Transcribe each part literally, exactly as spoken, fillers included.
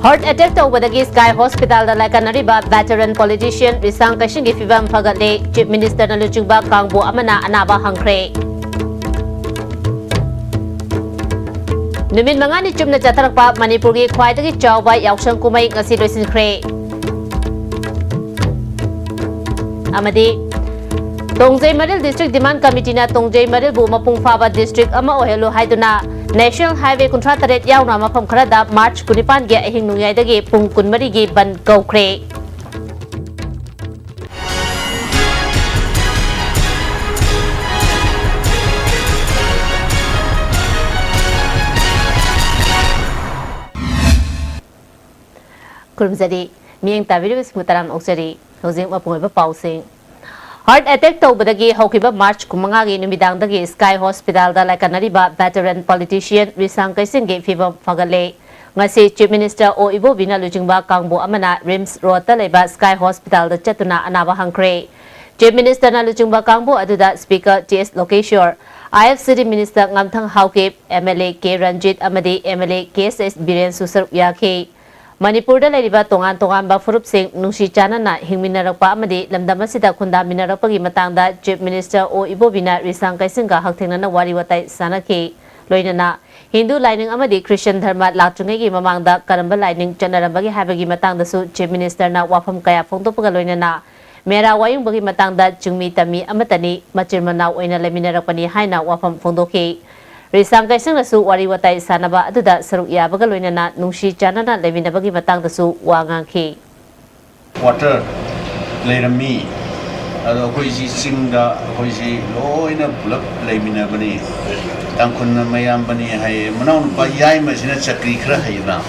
Heart attack ꯇꯧꯕꯗꯒꯤ sky ꯍꯣꯁꯄꯤꯇꯥꯜꯗ ꯂꯥꯏꯀꯠꯅꯔꯤꯕ ꯚꯦꯇꯔꯟ politician ꯔꯤꯁꯥꯡ ꯀꯩꯁꯤꯡꯒꯤ ꯐꯤꯕꯝ ꯐꯒꯠꯂꯦ꯫ ꯆꯤꯐ ꯃꯤꯅꯤꯁꯇꯔꯅ ꯂꯨꯆꯤꯡꯕ ꯀꯥꯡꯕꯨ ꯑꯃꯅ ꯑꯅꯥꯕ ꯍꯪꯈ꯭ꯔꯦ꯫ ꯅꯨꯃꯤꯠ ꯃꯉꯥꯅꯤ ꯆꯨꯞꯅ ꯆꯠꯊꯔꯛꯄ ꯃꯅꯤꯄꯨꯔꯒꯤ ꯈ꯭ꯋꯥꯏꯗꯒꯤ ꯆꯥꯎꯕ ꯌꯥꯎꯁꯪ ꯀꯨꯝꯍꯩ ꯉꯁꯤ ꯂꯣꯏꯁꯤꯟꯈ꯭ꯔꯦ꯫ ꯑꯃꯗꯤ ꯇꯣꯡꯖꯩ ꯃꯔꯤꯜ ꯗꯤꯁꯇ꯭ꯔꯤꯛ ꯗꯤꯃꯥꯟ ꯀꯃꯤꯇꯤꯅ ꯇꯣꯡꯖꯩ ꯃꯔꯤꯜꯕꯨ ꯃꯄꯨꯡ ꯐꯥꯕ ꯗꯤꯁꯇ꯭ꯔꯤꯛ ꯑꯃ ꯑꯣꯏꯍꯜꯂꯨ ꯍꯥꯏꯗꯨꯅ ꯅꯦꯁꯅꯦꯜ ꯍꯥꯏꯋꯦ ꯀꯨꯟꯊ꯭ꯔꯥ ꯇꯔꯦꯠ ꯌꯥꯎꯅ ꯃꯐꯝ ꯈꯔꯗ ꯃꯥꯔꯆ ꯀꯨꯟꯅꯤꯄꯥꯟꯒꯤ ꯑꯍꯤꯡ ꯅꯣꯡꯌꯥꯏꯗꯒꯤ ꯄꯨꯡ ꯀꯨꯟꯃꯔꯤꯒꯤ ꯕꯟꯗ ꯀꯧꯈ꯭ꯔꯦ꯫ ꯈꯨꯔꯨꯝꯖꯔꯤ꯫ ꯃꯤꯠꯌꯦꯡ ꯇꯥꯕꯤꯔꯤꯕꯁꯤꯡꯕꯨ ꯇꯔꯥꯝꯅ ꯑꯣꯛꯆꯔꯤ꯫ ꯍꯧꯖꯤꯛ ꯃꯄꯨꯡ ꯑꯣꯏꯕ ꯄꯥꯎꯁꯤꯡ꯫ ꯍꯥꯔꯠ ꯑꯦꯇꯦꯛ ꯇꯧꯕꯗꯒꯤ ꯍꯧꯈꯤꯕ ꯃꯥꯔꯆ ꯀꯨꯟꯃꯉꯥꯒꯤ ꯅꯨꯃꯤꯗꯥꯡꯗꯒꯤ ꯁ꯭ꯀꯥꯏ ꯍꯣꯁꯄꯤꯇꯥꯜꯗ ꯂꯥꯏꯀꯠꯅꯔꯤꯕ ꯚꯦꯇꯔꯟ ꯄꯣꯂꯤꯇꯤꯁꯤꯌꯟ ꯔꯤꯁꯥꯡ ꯀꯩꯁꯤꯡꯒꯤ ꯐꯤꯕꯝ ꯐꯒꯠꯂꯦ꯫ ꯉꯁꯤ ꯆꯤꯐ ꯃꯤꯅꯤꯁꯇꯔ ꯑꯣ ꯏꯕꯣꯕꯤꯅ ꯂꯨꯆꯤꯡꯕ ꯀꯥꯡꯕꯨ ꯑꯃꯅ ꯔꯤꯝꯁ ꯔꯣꯗꯇ ꯂꯩꯕ ꯁ꯭ꯀꯥꯏ ꯍꯣꯁꯄꯤꯇꯥꯜꯗ ꯆꯠꯇꯨꯅ ꯑꯅꯥꯕ ꯍꯪꯈ꯭ꯔꯦ꯫ ꯆꯤꯐ ꯃꯤꯅꯤꯁꯇꯔꯅ ꯂꯨꯆꯤꯡꯕ ꯀꯥꯡꯕꯨ ꯑꯗꯨꯗ speaker T S Lokeshwar, I F C D minister ꯉꯝꯊꯪ Haokip, M L A K Ranjit ꯑꯃꯗꯤ ꯑꯦꯝ ꯑꯦꯜ ꯑꯦ ꯀꯦ ꯑꯦꯁ ꯑꯦꯁ ꯕꯤꯔꯦꯟꯁꯨ ꯁꯔꯨꯛ ꯌꯥꯈꯤ꯫ ꯃꯅꯤꯄꯨꯔꯗ ꯂꯩꯔꯤꯕ ꯇꯣꯉꯥꯟ ꯇꯣꯉꯥꯟꯕ ꯐꯨꯔꯨꯞꯁꯤꯡ ꯅꯨꯡꯁꯤ ꯆꯥꯟꯅꯅ ꯍꯤꯡꯃꯤꯟꯅꯔꯛꯄ ꯑꯃꯗꯤ ꯂꯝꯗꯝ ꯑꯁꯤꯗ ꯈꯨꯟꯗꯥꯃꯤꯟꯅꯔꯛꯄꯒꯤ ꯃꯇꯥꯡꯗ ꯆꯤꯐ ꯃꯤꯅꯤꯁꯇꯔ ꯑꯣ ꯏꯕꯣꯕꯤꯅ ꯔꯤꯁꯥꯡ ꯀꯩꯁꯤꯡꯒ ꯍꯛꯊꯦꯡꯅꯅ ꯋꯥꯔꯤ ꯋꯥꯇꯥꯏ ꯁꯥꯟꯅꯈꯤ꯫ ꯂꯣꯏꯅꯅ ꯍꯤꯟꯗꯨ ꯂꯥꯏꯅꯤꯡ ꯑꯃꯗꯤ ꯈ꯭ꯔꯤꯁꯇꯤꯌꯟ ꯙꯔꯃ ꯂꯥꯛꯇ꯭ꯔꯤꯉꯩꯒꯤ ꯃꯃꯥꯡꯗ ꯀꯔꯝꯕ ꯂꯥꯏꯅꯤꯡ ꯆꯠꯅꯔꯝꯕꯒꯦ ꯍꯥꯏꯕꯒꯤ ꯃꯇꯥꯡꯗꯁꯨ ꯆꯤꯐ ꯃꯤꯅꯤꯁꯇꯔꯅ ꯋꯥꯐꯝ ꯀꯌꯥ ꯐꯣꯡꯗꯣꯛꯄꯒ ꯂꯣꯏꯅꯅ ꯃꯦꯔꯥ ꯋꯥꯌꯨꯡꯕꯒꯤ ꯃꯇꯥꯡꯗ ꯆꯤꯡꯃꯤ ꯇꯝꯃꯤ ꯑꯃꯠꯇꯅꯤ, ꯃꯆꯤꯟ ꯃꯅꯥꯎ ꯑꯣꯏꯅ ꯂꯩꯃꯤꯟꯅꯔꯛꯄꯅꯤ ꯍꯥꯏꯅ ꯋꯥꯐꯝ ꯐꯣꯡꯗꯣꯛꯈꯤ꯫ ꯔꯤꯁꯥꯡ ꯀꯩꯁꯤꯡꯅꯁꯨ ꯋꯥꯔꯤ ꯋꯥꯇꯥꯏ ꯁꯥꯟꯅꯕ ꯑꯗꯨꯗ ꯁꯔꯨꯛ ꯌꯥꯕꯒ ꯂꯣꯏꯅꯅ ꯅꯨꯡꯁꯤ ꯆꯥꯟꯅꯅ ꯂꯩꯃꯤꯟꯅꯕꯒꯤ ꯃꯇꯥꯡꯗꯁꯨ ꯋꯥ ꯉꯥꯡꯈꯤ꯫ ꯀ꯭ꯋꯥꯇꯔ ꯂꯩꯔꯝꯃꯤ꯫ ꯑꯗꯣ ꯑꯩꯈꯣꯏꯁꯤ ꯆꯤꯡꯗ ꯑꯩꯈꯣꯏꯁꯤ ꯂꯣꯏꯅ ꯄꯨꯂꯞ ꯂꯩꯃꯤꯟꯅꯕꯅꯤ꯫ ꯇꯥꯡꯈꯨꯜꯅ ꯃꯌꯥꯝꯕꯅꯤ ꯍꯥꯏꯌꯦ꯫ ꯃꯅꯥꯎꯅꯨꯄꯥ ꯌꯥꯏꯃꯁꯤꯅ ꯆꯀ꯭ꯔꯤ ꯈꯔ ꯍꯩꯕ꯫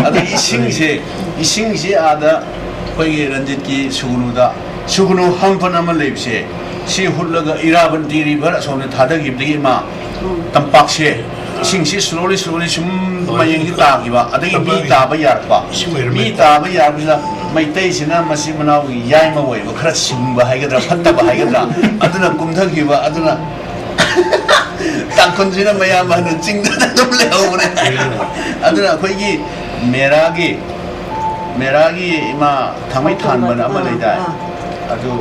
ꯑꯗꯣ ꯏꯁꯤꯡꯁꯦ, ꯏꯁꯤꯡꯁꯦ ꯑꯥꯗ ꯑꯩꯈꯣꯏꯒꯤ ꯔꯟꯖꯤꯠꯀꯤ ꯁꯨꯒꯅꯨꯗ, ꯁꯨꯒꯅꯨ ꯍꯝꯄꯟ ꯑꯃ ꯂꯩꯕꯁꯦ, ꯁꯤ ꯍꯨꯠꯂꯒ ꯏꯔꯥꯕꯟꯇꯤ ꯔꯤꯚꯔ ꯑꯁꯣꯝꯗ ꯊꯥꯗꯈꯤꯕꯗꯒꯤ ꯃꯥ ꯇꯝꯄꯥꯛꯁꯦ ꯏꯁꯤꯡꯁꯤ slowly, slowly ꯁꯨꯝ ꯃꯌꯦꯡꯁꯤ ꯇꯥꯈꯤꯕ, ꯑꯗꯒꯤ ꯃꯤ ꯇꯥꯕ ꯌꯥꯔꯛꯄ꯫ ꯏꯁꯤꯡ ꯑꯣꯏꯔꯝꯃꯦ꯫ ꯃꯤ ꯇꯥꯕ ꯌꯥꯔꯛꯄꯁꯤꯗ ꯃꯩꯇꯩꯁꯤꯅ ꯃꯆꯤꯟ ꯃꯅꯥꯎꯒꯤ ꯌꯥꯏꯃ ꯑꯣꯏꯕ ꯈꯔ ꯁꯤꯡꯕ ꯍꯥꯏꯒꯗ꯭ꯔꯥ, ꯐꯠꯇꯕ ꯍꯥꯏꯒꯗ꯭ꯔꯥ, ꯑꯗꯨꯅ ꯀꯨꯝꯊꯈꯤꯕ, ꯑꯗꯨꯅ ꯇꯥꯡꯈꯨꯜꯁꯤꯅ ꯃꯌꯥꯝ ꯑꯗꯨ ꯆꯤꯡꯗ ꯑꯗꯨꯝ ꯂꯩꯍꯧꯕꯅꯦ꯫ ꯑꯗꯨꯅ ꯑꯩꯈꯣꯏꯒꯤ ꯃꯦꯔꯥꯒꯤ ꯃꯦꯔꯥꯒꯤ ꯏꯃꯥ ꯊꯥꯡꯃꯩ ꯊꯥꯟꯕꯅ ꯑꯃ ꯂꯩꯗꯥꯏ? ꯑꯥ꯫ ꯑꯗꯨ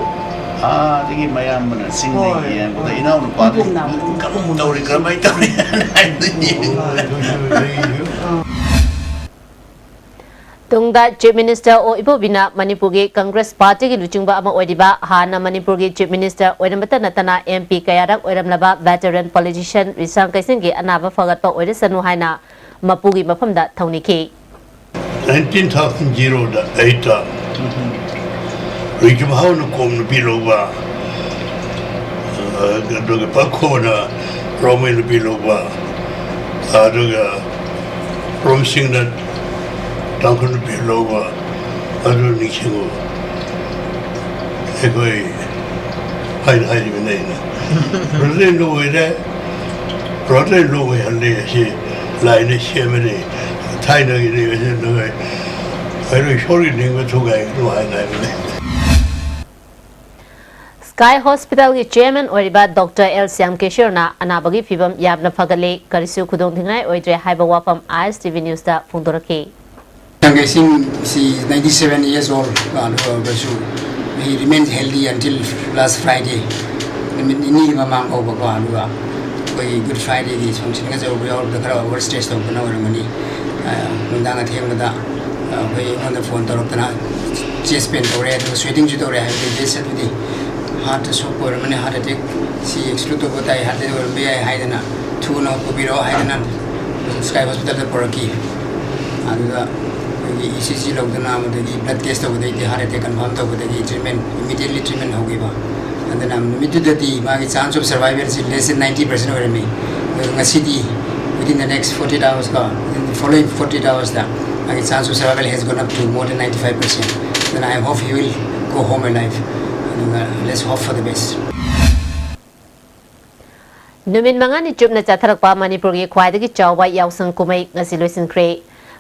ꯑꯥꯗꯒꯤ ꯃꯌꯥꯝꯕꯅ ꯆꯤꯡꯗꯒꯤ ꯍꯣꯏ, ꯌꯦꯡꯕꯗ ꯍꯣꯏ꯫ ꯏꯅꯥꯎꯅꯨꯄꯥꯗꯨ ꯏꯕꯨꯡꯅ ꯀꯔꯝ ꯇꯧꯔꯤ, ꯀꯔꯝꯍꯥꯏꯅ ꯇꯧꯔꯤ ꯍꯥꯏꯅ ꯌꯦꯡꯕꯗ꯫ ꯑꯥ꯫ ꯇꯨꯡꯗ Chief Minister ꯑꯣ ꯏꯕꯣꯕꯤꯅ ꯃꯅꯤꯄꯨꯔꯒꯤ ꯀꯪꯒ꯭ꯔꯦꯁ ꯄꯥꯔꯇꯤꯒꯤ ꯂꯨꯆꯤꯡꯕ ꯑꯃ ꯑꯣꯏꯔꯤꯕ, ꯍꯥꯟꯅ ꯃꯅꯤꯄꯨꯔꯒꯤ Chief Minister ꯑꯣꯏꯔꯝꯕꯇ ꯅꯠꯇꯅ M P ꯀꯌꯥꯔꯛ ꯑꯣꯏꯔꯝꯂꯕ veteran politician ꯔꯤꯁꯥꯡ ꯀꯩꯁꯤꯡꯒꯤ ꯑꯅꯥꯕ ꯐꯒꯠꯄ ꯑꯣꯏꯔꯁꯅꯨ ꯍꯥꯏꯅ ꯃꯄꯨꯒꯤ ꯃꯐꯝꯗ ꯊꯧꯅꯤꯈꯤ꯫ Nineteen thousand zero ꯗ ꯑꯩꯠꯇ ꯔꯤꯖꯨ ꯍꯥꯎꯅ ꯀꯣꯝ ꯅꯨꯄꯤ ꯂꯧꯕ, ꯑꯗꯨꯒ ꯄꯥꯈꯣꯅ ꯔꯣꯃꯩ ꯅꯨꯄꯤ ꯂꯧꯕ, ꯑꯗꯨꯒ ꯄ꯭ꯔꯣꯝꯁꯤꯡꯅ ꯇꯥꯡꯈꯨꯜ ꯅꯨꯄꯤ ꯂꯧꯕ, ꯑꯗꯨ ꯅꯤꯡꯁꯤꯡꯉꯨ꯫ ꯑꯩꯈꯣꯏ ꯍꯥꯏꯅ ꯍꯥꯏꯔꯤꯕꯅꯦ ꯑꯩꯅ꯫ ꯕ꯭ꯔꯗꯔ ꯂꯣꯏꯔꯦ, ꯕ꯭ꯔꯗꯔ ꯂꯣꯏꯍꯜꯂꯦ ꯑꯁꯤ ꯂꯥꯏꯅ ꯁꯦꯝꯕꯅꯤ, ꯊꯥꯏꯅꯒꯤꯅꯤ ꯑꯁꯤ ꯅꯈꯣꯏ, ꯑꯩꯈꯣꯏ ꯏꯁꯣꯔꯒꯤ ꯅꯤꯡꯕ ꯊꯨꯒꯥꯏꯒꯅꯨ ꯍꯥꯏꯅ ꯍꯥꯏꯕꯅꯦ꯫ Sky Hospitalꯒꯤ chairman ꯑꯣꯏꯔꯤꯕ Doctor L ꯁ꯭ꯌꯥꯝꯀꯦꯁꯣꯔꯅ ꯑꯅꯥꯕꯒꯤ ꯐꯤꯕꯝ ꯌꯥꯝꯅ ꯐꯒꯠꯂꯦ, ꯀꯔꯤꯁꯨ ꯈꯨꯗꯣꯡꯊꯤꯅꯤꯡꯉꯥꯏ ꯑꯣꯏꯗ꯭ꯔꯦ ꯍꯥꯏꯕ ꯋꯥꯐꯝ I S T V Newsꯇ ꯐꯣꯡꯗꯣꯔꯛꯈꯤ꯫ Shyam Kae Singh, she is ninety-seven years old, uh, ꯍꯧꯖꯤꯛꯁꯨ he remains healthy until last Friday, ꯅꯨꯃꯤꯠ ꯅꯤꯅꯤꯒꯤ ꯃꯃꯥꯡ ꯐꯥꯎꯕꯀꯣ꯫ ꯑꯗꯨꯒ ꯑꯩꯈꯣꯏꯒꯤ Good Fridayꯒꯤ functionꯒ ꯇꯧꯕ ꯌꯥꯎꯔꯛꯄꯗ ꯈꯔ over stretch ꯇꯧꯗꯅ ꯑꯣꯏꯔꯝꯒꯅꯤ꯫ ꯑ, ꯅꯨꯡꯗꯥꯡ ꯑꯊꯦꯡꯕꯗ, ꯑ, ꯑꯩꯈꯣꯏ ꯑꯩꯉꯣꯟꯗ phone ꯇꯧꯔꯛꯇꯅ chest pain ꯇꯧꯔꯦ, ꯑꯗꯨꯒ sweatingꯁꯨ ꯇꯧꯔꯦ ꯍꯥꯏꯕꯗꯤ, yes, ꯑꯗꯨꯗꯤ heart stroke ꯑꯣꯏꯔꯝꯃꯅꯤ, heart attack, ꯁꯤ explode ꯇꯧꯕ ꯇꯥꯏ, heart attack ꯑꯣꯏꯔꯝꯕ ꯌꯥꯏ ꯍꯥꯏꯗꯅ ꯊꯨꯅ ꯄꯨꯕꯤꯔꯛꯑꯣ ꯍꯥꯏꯗꯅ Sky Hospitalꯗ ꯄꯨꯔꯛꯈꯤ꯫ ꯑꯗꯨꯗ ꯑꯩꯈꯣꯏꯒꯤ E C G ꯂꯧꯗꯅ, ꯑꯃꯗꯒꯤ blood test ꯇꯧꯕꯗꯒꯤꯗꯤ heart attack confirm ꯇꯧꯕꯗꯒꯤ treatment, immediately treatment ꯍꯧꯈꯤꯕ꯫ ꯑꯗꯨꯅ ꯅꯨꯃꯤꯠꯇꯨꯗꯗꯤ ꯃꯥꯒꯤ chance of survivalꯁꯤ less than ninety percent ꯑꯣꯏꯔꯝꯃꯤ꯫ ꯑꯗꯨꯒ ꯉꯁꯤꯗꯤ within the next forty-eight hours ꯀꯣ, within the following forty-eight hoursꯇ ꯃꯥꯒꯤ chance of survival has gone up to more than ninety-five percent꯫ ꯑꯗꯨꯅ I hope he will go home alive꯫ ꯑꯗꯨꯒ let's hope for the best꯫ ꯅꯨꯃꯤꯠ ꯃꯉꯥꯅꯤ ꯆꯨꯞꯅ ꯆꯠꯊꯔꯛꯄ ꯃꯅꯤꯄꯨꯔꯒꯤ ꯈ꯭ꯋꯥꯏꯗꯒꯤ ꯆꯥꯎꯕ ꯌꯥꯎꯁꯪ ꯀꯨꯝꯍꯩ ꯉꯁꯤ ꯂꯣꯏꯁꯤꯟꯈ꯭ꯔꯦ꯫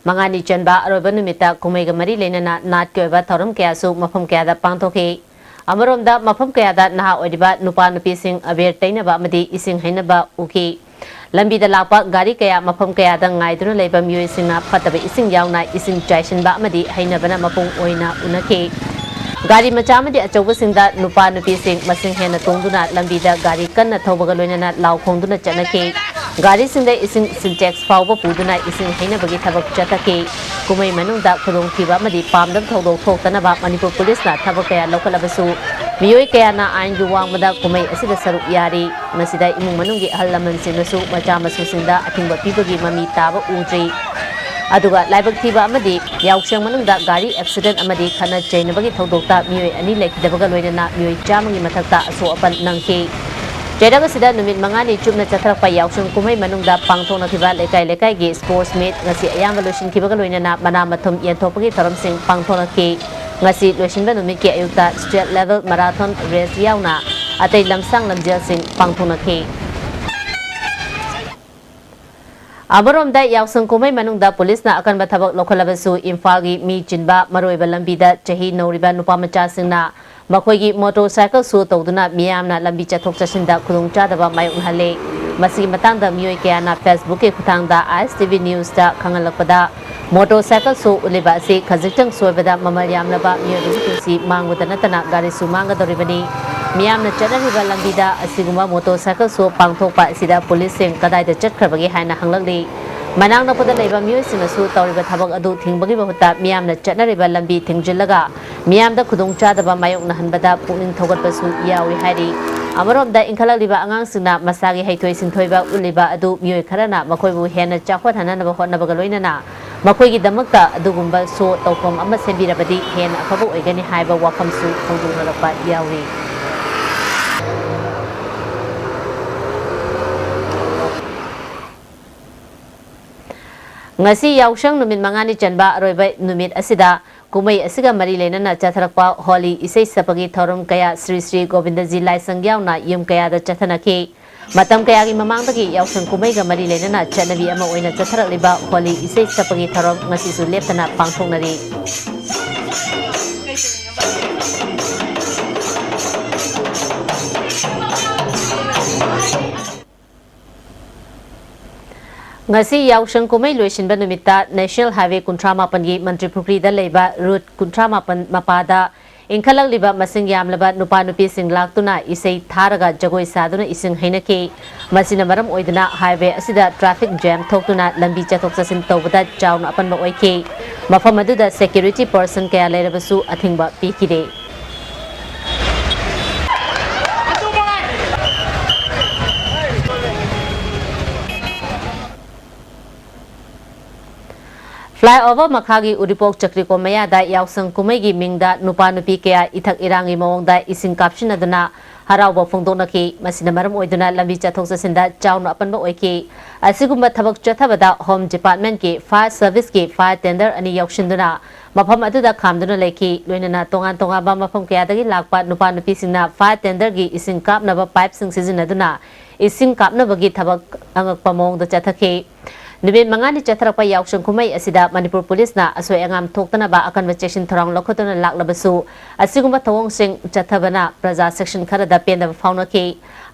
ꯃꯉꯥꯅꯤ ꯆꯟꯕ ꯑꯔꯣꯏꯕ ꯅꯨꯃꯤꯠꯇ ꯀꯨꯝꯍꯩꯒ ꯃꯔꯤ ꯂꯩꯅꯅ ꯅꯥꯠꯀꯤ ꯑꯣꯏꯕ ꯊꯧꯔꯝ ꯀꯌꯥꯁꯨ ꯃꯐꯝ ꯀꯌꯥꯗ ꯄꯥꯡꯊꯣꯛꯈꯤ꯫ ꯑꯃꯔꯣꯝꯗ ꯃꯐꯝ ꯀꯌꯥꯗ ꯅꯍꯥ ꯑꯣꯏꯔꯤꯕ ꯅꯨꯄꯥ ꯅꯨꯄꯤꯁꯤꯡ ꯑꯕꯦꯔ ꯇꯩꯅꯕ ꯑꯃꯗꯤ ꯏꯁꯤꯡ ꯍꯩꯅꯕ ꯎꯈꯤ꯫ ꯂꯝꯕꯤꯗ ꯂꯥꯛꯄ ꯒꯥꯔꯤ ꯀꯌꯥ ꯃꯐꯝ ꯀꯌꯥꯗ ꯉꯥꯏꯗꯨꯅ ꯂꯩꯕ ꯃꯤꯑꯣꯏꯁꯤꯡꯅ ꯐꯠꯇꯕ ꯏꯁꯤꯡ ꯌꯥꯎꯅ ꯏꯁꯤꯡ ꯆꯥꯏꯁꯤꯟꯕ ꯑꯃꯗꯤ ꯍꯩꯅꯕꯅ ꯃꯄꯨꯡ ꯑꯣꯏꯅ ꯎꯅꯈꯤ꯫ ꯒꯥꯔꯤ ꯃꯆꯥ ꯑꯃꯗꯤ ꯑꯆꯧꯕꯁꯤꯡꯗ ꯅꯨꯄꯥ ꯅꯨꯄꯤꯁꯤꯡ ꯃꯁꯤꯡ ꯍꯦꯟꯅ ꯇꯣꯡꯗꯨꯅ ꯂꯝꯕꯤꯗ ꯒꯥꯔꯤ ꯀꯟꯅ ꯊꯧꯕꯒ ꯂꯣꯏꯅꯅ ꯂꯥꯎ ꯈꯣꯡꯗꯨꯅ ꯆꯠꯅꯈꯤ꯫ ꯒꯥꯔꯤꯁꯤꯡꯗ ꯏꯁꯤꯡ ꯁꯤꯟꯇꯦꯛꯁ ꯐꯥꯎꯕ ꯄꯨꯗꯨꯅ ꯏꯁꯤꯡ ꯍꯩꯅꯕꯒꯤ ꯊꯕꯛ ꯆꯠꯊꯈꯤ꯫ ꯀꯨꯝꯍꯩ ꯃꯅꯨꯡꯗ ꯈꯨꯗꯣꯡꯊꯤꯕ ꯑꯃꯗꯤ ꯄꯥꯝꯗꯕ ꯊꯧꯗꯣꯛ ꯊꯣꯛꯇꯅꯕ ꯃꯅꯤꯄꯨꯔ ꯄꯨꯂꯤꯁꯅ ꯊꯕꯛ ꯀꯌꯥ ꯂꯧꯈꯠꯂꯕꯁꯨ, ꯃꯤꯑꯣꯏ ꯀꯌꯥꯅ ꯑꯥꯏꯟꯒꯤ ꯋꯥꯡꯃꯗ ꯀꯨꯝꯍꯩ ꯑꯁꯤꯗ ꯁꯔꯨꯛ ꯌꯥꯔꯤ꯫ ꯃꯁꯤꯗ ꯏꯃꯨꯡ ꯃꯅꯨꯡꯒꯤ ꯑꯍꯜ ꯂꯃꯟꯁꯤꯡꯅꯁꯨ ꯃꯆꯥ ꯃꯁꯨꯁꯤꯡꯗ ꯑꯊꯤꯡꯕ ꯄꯤꯕꯒꯤ ꯃꯃꯤ ꯇꯥꯕ ꯎꯗ꯭ꯔꯤ꯫ ꯑꯗꯨꯒ ꯂꯥꯏꯕꯛ ꯊꯤꯕ ꯑꯃꯗꯤ ꯌꯥꯎꯁꯪ ꯃꯅꯨꯡꯗ ꯒꯥꯔꯤ ꯑꯦꯛꯁꯤꯗꯦꯟ ꯑꯃꯗꯤ ꯈꯠꯅ ꯆꯩꯅꯕꯒꯤ ꯊꯧꯗꯣꯛꯇ ꯃꯤꯑꯣꯏ ꯑꯅꯤ ꯂꯩꯈꯤꯗꯕꯒ ꯂꯣꯏꯅꯅ ꯃꯤꯑꯣꯏ ꯆꯥꯝꯃꯒꯤ ꯃꯊꯛꯇ ꯑꯁꯣꯛ ꯑꯄꯟ ꯅꯪꯈꯤ꯫ ꯆꯩꯔꯛ ꯑꯁꯤꯗ ꯅꯨꯃꯤꯠ ꯃꯉꯥꯅꯤ ꯆꯨꯞꯅ ꯆꯠꯊꯔꯛꯄ ꯌꯥꯎꯁꯪ ꯀꯨꯝꯍꯩ ꯃꯅꯨꯡꯗ ꯄꯥꯡꯊꯣꯛꯅꯈꯤꯕ ꯂꯩꯀꯥꯏ ꯂꯩꯀꯥꯏꯒꯤ ꯁ꯭ꯄꯣꯔꯠꯁ ꯃꯤꯠ ꯉꯁꯤ ꯑꯌꯥꯝꯕ ꯂꯣꯏꯁꯤꯟꯈꯤꯕꯒ ꯂꯣꯏꯅꯅ ꯃꯅꯥ ꯃꯊꯨꯝ ꯌꯦꯟꯊꯣꯛꯄꯒꯤ ꯊꯧꯔꯝꯁꯤꯡ ꯄꯥꯡꯊꯣꯛꯅꯈꯤ꯫ ꯉꯁꯤ ꯂꯣꯏꯁꯤꯟꯕ ꯅꯨꯃꯤꯠꯀꯤ ꯑꯌꯨꯛꯇ ꯁ꯭ꯇꯦꯠ ꯂꯦꯚꯦꯜ ꯃꯔꯥꯊꯣꯟ ꯔꯦꯁ ꯌꯥꯎꯅ ꯑꯇꯩ ꯂꯝꯁꯥꯡ ꯂꯝꯖꯦꯜꯁꯤꯡ ꯄꯥꯡꯊꯣꯛꯅꯈꯤ꯫ ꯑꯃꯔꯣꯝꯗ ꯌꯥꯎꯁꯪ ꯀꯨꯝꯍꯩ ꯃꯅꯨꯡꯗ ꯄꯨꯂꯤꯁꯅ ꯑꯀꯟꯕ ꯊꯕꯛ ꯂꯧꯈꯠꯂꯕꯁꯨ ꯏꯝꯐꯥꯜꯒꯤ ꯃꯤ ꯆꯤꯟꯕ ꯃꯔꯨꯑꯣꯏꯕ ꯂꯝꯕꯤꯗ ꯆꯍꯤ ꯅꯧꯔꯤꯕ ꯅꯨꯄꯥ ꯃꯆꯥꯁꯤꯡꯅ ꯃꯈꯣꯏꯒꯤ ꯃꯣꯇꯣꯔ ꯁꯥꯏꯀꯜ ꯁꯣ ꯇꯧꯗꯨꯅ ꯃꯤꯌꯥꯝꯅ ꯂꯝꯕꯤ ꯆꯠꯊꯣꯛ ꯆꯠꯁꯤꯟꯗ ꯈꯨꯗꯣꯡꯆꯥꯗꯕ ꯃꯥꯌꯣꯛꯅꯍꯜꯂꯦ꯫ ꯃꯁꯤꯒꯤ ꯃꯇꯥꯡꯗ ꯃꯤꯑꯣꯏ ꯀꯌꯥꯅ Facebook ꯀꯤ ꯈꯨꯠꯊꯥꯡꯗ ISTV News ꯇ ꯈꯪꯍꯜꯂꯛꯄꯗ, ꯃꯣꯇꯣꯔ ꯁꯥꯏꯀꯜ ꯁꯣ ꯎꯠꯂꯤꯕ ꯑꯁꯤ ꯈꯖꯤꯛꯇꯪ ꯁꯣꯏꯕꯗ ꯃꯃꯜ ꯌꯥꯝꯂꯕ ꯃꯤꯑꯣꯏꯕꯒꯤ ꯄꯨꯟꯁꯤ ꯃꯥꯡꯕꯗ ꯅꯠꯇꯅ ꯒꯥꯔꯤꯁꯨ ꯃꯥꯡꯒꯗꯧꯔꯤꯕꯅꯤ꯫ ꯃꯤꯌꯥꯝꯅ ꯆꯠꯅꯔꯤꯕ ꯂꯝꯕꯤꯗ ꯑꯁꯤꯒꯨꯝꯕ ꯃꯣꯇꯣꯔ ꯁꯥꯏꯀꯜ ꯁꯣ ꯄꯥꯡꯊꯣꯛꯄ ꯑꯁꯤꯗ ꯄꯨꯂꯤꯁꯁꯤꯡ ꯀꯗꯥꯏꯗ ꯆꯠꯈ꯭ꯔꯕꯒꯦ ꯍꯥꯏꯅ ꯍꯪꯂꯛꯂꯤ꯫ ꯃꯅꯥꯛ ꯅꯛꯄꯗ ꯂꯩꯕ ꯃꯤꯑꯣꯏꯁꯤꯡꯅꯁꯨ ꯇꯧꯔꯤꯕ ꯊꯕꯛ ꯑꯗꯨ ꯊꯤꯡꯕꯒꯤ ꯃꯍꯨꯠꯇ ꯃꯤꯌꯥꯝꯅ ꯆꯠꯅꯔꯤꯕ ꯂꯝꯕꯤ ꯊꯤꯡꯖꯤꯜꯂꯒ ꯃꯤꯌꯥꯝꯗ ꯈꯨꯗꯣꯡꯆꯥꯗꯕ ꯃꯥꯌꯣꯛꯅꯍꯟꯕꯗ ꯄꯨꯛꯅꯤꯡ ꯊꯧꯒꯠꯄꯁꯨ ꯌꯥꯎꯏ ꯍꯥꯏꯔꯤ꯫ ꯑꯃꯔꯣꯝꯗ ꯏꯟꯈꯠꯂꯛꯂꯤꯕ ꯑꯉꯥꯡꯁꯤꯡꯅ ꯃꯁꯥꯒꯤ ꯍꯩꯊꯣꯏ ꯁꯤꯡꯊꯣꯏꯕ ꯎꯠꯂꯤꯕ ꯑꯗꯨ ꯃꯤꯑꯣꯏ ꯈꯔꯅ ꯃꯈꯣꯏꯕꯨ ꯍꯦꯟꯅ ꯆꯥꯎꯈꯠꯍꯟꯅꯕ ꯍꯣꯠꯅꯕꯒ ꯂꯣꯏꯅꯅ ꯃꯈꯣꯏꯒꯤꯗꯃꯛꯇ ꯑꯗꯨꯒꯨꯝꯕ ꯁꯣ ꯇꯧꯐꯝ ꯑꯃ ꯁꯦꯝꯕꯤꯔꯕꯗꯤ ꯍꯦꯟꯅ ꯑꯐꯕ ꯑꯣꯏꯒꯅꯤ ꯍꯥꯏꯕ ꯋꯥꯐꯝꯁꯨ ꯐꯣꯡꯗꯣꯛꯅꯔꯛꯄ ꯌꯥꯎꯔꯤ꯫ ꯉꯁꯤ ꯌꯥꯎꯁꯪ ꯅꯨꯃꯤꯠ ꯃꯉꯥꯅꯤ ꯆꯟꯕ ꯑꯔꯣꯏꯕ ꯅꯨꯃꯤꯠ ꯑꯁꯤꯗ ꯀꯨꯝꯍꯩ ꯑꯁꯤꯒ ꯃꯔꯤ ꯂꯩꯅꯅ ꯆꯠꯊꯔꯛꯄ ꯍꯣꯂꯤ ꯏꯁꯩ ꯁꯛꯄꯒꯤ ꯊꯧꯔꯝ ꯀꯌꯥ ꯁ꯭ꯔꯤ ꯁ꯭ꯔꯤ ꯒꯣꯕꯤꯟꯗꯖꯤ ꯂꯥꯏꯁꯪ ꯌꯥꯎꯅ ꯌꯨꯝ ꯀꯌꯥꯗ ꯆꯠꯊꯅꯈꯤ꯫ ꯃꯇꯝ ꯀꯌꯥꯒꯤ ꯃꯃꯥꯡꯗꯒꯤ ꯌꯥꯎꯁꯪ ꯀꯨꯝꯍꯩꯒ ꯃꯔꯤ ꯂꯩꯅꯅ ꯆꯠꯅꯕꯤ ꯑꯃ ꯑꯣꯏꯅ ꯆꯠꯊꯔꯛꯂꯤꯕ ꯍꯣꯂꯤ ꯏꯁꯩ ꯁꯛꯄꯒꯤ ꯊꯧꯔꯝ ꯉꯁꯤꯁꯨ ꯂꯦꯞꯇꯅ ꯄꯥꯡꯊꯣꯛꯅꯔꯤ꯫ ꯉꯁꯤ ꯌꯥꯎꯁꯪ ꯀꯨꯝꯍꯩ ꯂꯣꯏꯁꯤꯟꯕ ꯅꯨꯃꯤꯠꯇ National Highway ꯀꯨꯟꯊ꯭ꯔꯥ ꯃꯥꯄꯟꯒꯤ ꯃꯟꯇ꯭ꯔꯤ ꯄꯨꯈ꯭ꯔꯤꯗ ꯂꯩꯕ Route ꯀꯨꯟꯊ꯭ꯔꯥ ꯃꯥꯄꯟ ꯃꯄꯥꯗ ꯏꯟꯈꯠꯂꯛꯂꯤꯕ ꯃꯁꯤꯡ ꯌꯥꯝꯂꯕ ꯅꯨꯄꯥ ꯅꯨꯄꯤꯁꯤꯡ ꯂꯥꯛꯇꯨꯅ ꯏꯁꯩ ꯊꯥꯔꯒ ꯖꯒꯣꯏ ꯁꯥꯗꯨꯅ ꯏꯁꯤꯡ ꯍꯩꯅꯈꯤ꯫ ꯃꯁꯤꯅ ꯃꯔꯝ ꯑꯣꯏꯗꯨꯅ highway ꯑꯁꯤꯗ traffic jam ꯊꯣꯛꯇꯨꯅ ꯂꯝꯕꯤ ꯆꯠꯊꯣꯛ ꯆꯠꯁꯤꯟ ꯇꯧꯕꯗ ꯆꯥꯎꯅ ꯑꯄꯟꯕ ꯑꯣꯏꯈꯤ꯫ ꯃꯐꯝ ꯑꯗꯨꯗ security person ꯀꯌꯥ ꯂꯩꯔꯕꯁꯨ ꯑꯊꯤꯡꯕ ꯄꯤꯈꯤꯗꯦ꯫ Flyover ꯃꯈꯥꯒꯤ ꯎꯔꯤꯄꯣꯛ ꯆꯀ꯭ꯔꯤꯀꯣꯝ ꯃꯌꯥꯗ ꯌꯥꯎꯁꯪ ꯀꯨꯝꯍꯩꯒꯤ ꯃꯤꯡꯗ ꯅꯨꯄꯥ ꯅꯨꯄꯤ ꯀꯌꯥ ꯏꯊꯛ ꯏꯔꯥꯡꯒꯤ ꯃꯑꯣꯡꯗ ꯏꯁꯤꯡ ꯀꯥꯞꯁꯤꯟꯅꯗꯨꯅ ꯍꯔꯥꯎꯕ ꯐꯣꯡꯗꯣꯛꯅꯈꯤ꯫ ꯃꯁꯤꯅ ꯃꯔꯝ ꯑꯣꯏꯗꯨꯅ ꯂꯝꯕꯤ ꯆꯠꯊꯣꯛ ꯆꯠꯁꯤꯟꯗ ꯆꯥꯎꯅ ꯑꯄꯟꯕ ꯑꯣꯏꯈꯤ꯫ ꯑꯁꯤꯒꯨꯝꯕ ꯊꯕꯛ ꯆꯠꯊꯕꯗ Home Department ꯀꯤ fire service ꯀꯤ fire tender ꯑꯅꯤ ꯌꯥꯎꯁꯤꯟꯗꯨꯅ ꯃꯐꯝ ꯑꯗꯨꯗ ꯈꯥꯝꯗꯨꯅ ꯂꯩꯈꯤ꯫ ꯂꯣꯏꯅꯅ ꯇꯣꯉꯥꯟ ꯇꯣꯉꯥꯟꯕ ꯃꯐꯝ ꯀꯌꯥꯗꯒꯤ ꯂꯥꯛꯄ ꯅꯨꯄꯥ ꯅꯨꯄꯤꯁꯤꯡꯅ fire tender ꯒꯤ ꯏꯁꯤꯡ ꯀꯥꯞꯅꯕ pipe ꯁꯤꯡ ꯁꯤꯖꯤꯟꯅꯗꯨꯅ ꯏꯁꯤꯡ ꯀꯥꯞꯅꯕꯒꯤ ꯊꯕꯛ ꯑꯉꯛꯄ ꯃꯑꯣꯡꯗ ꯆꯠꯊꯈꯤ꯫ ꯅꯨꯃꯤꯠ ꯃꯉꯥꯅꯤ ꯆꯠꯊꯔꯛꯄ ꯌꯥꯎꯁꯪ ꯀꯨꯝꯍꯩ ꯑꯁꯤꯗ ꯃꯅꯤꯄꯨꯔ ꯄꯨꯂꯤꯁꯅ ꯑꯁꯣꯏ ꯑꯉꯥꯝ ꯊꯣꯛꯇꯅꯕ ꯑꯀꯟꯕ ꯆꯦꯛꯁꯤꯟ ꯊꯧꯔꯥꯡ ꯂꯧꯈꯠꯇꯨꯅ ꯂꯥꯛꯂꯕꯁꯨ, ꯑꯁꯤꯒꯨꯝꯕ ꯊꯧꯑꯣꯡꯁꯤꯡ ꯆꯠꯊꯕꯅ ꯄ꯭ꯔꯖꯥ section ꯈꯔꯗ ꯄꯦꯟꯗꯕ ꯐꯥꯎꯅꯈꯤ꯫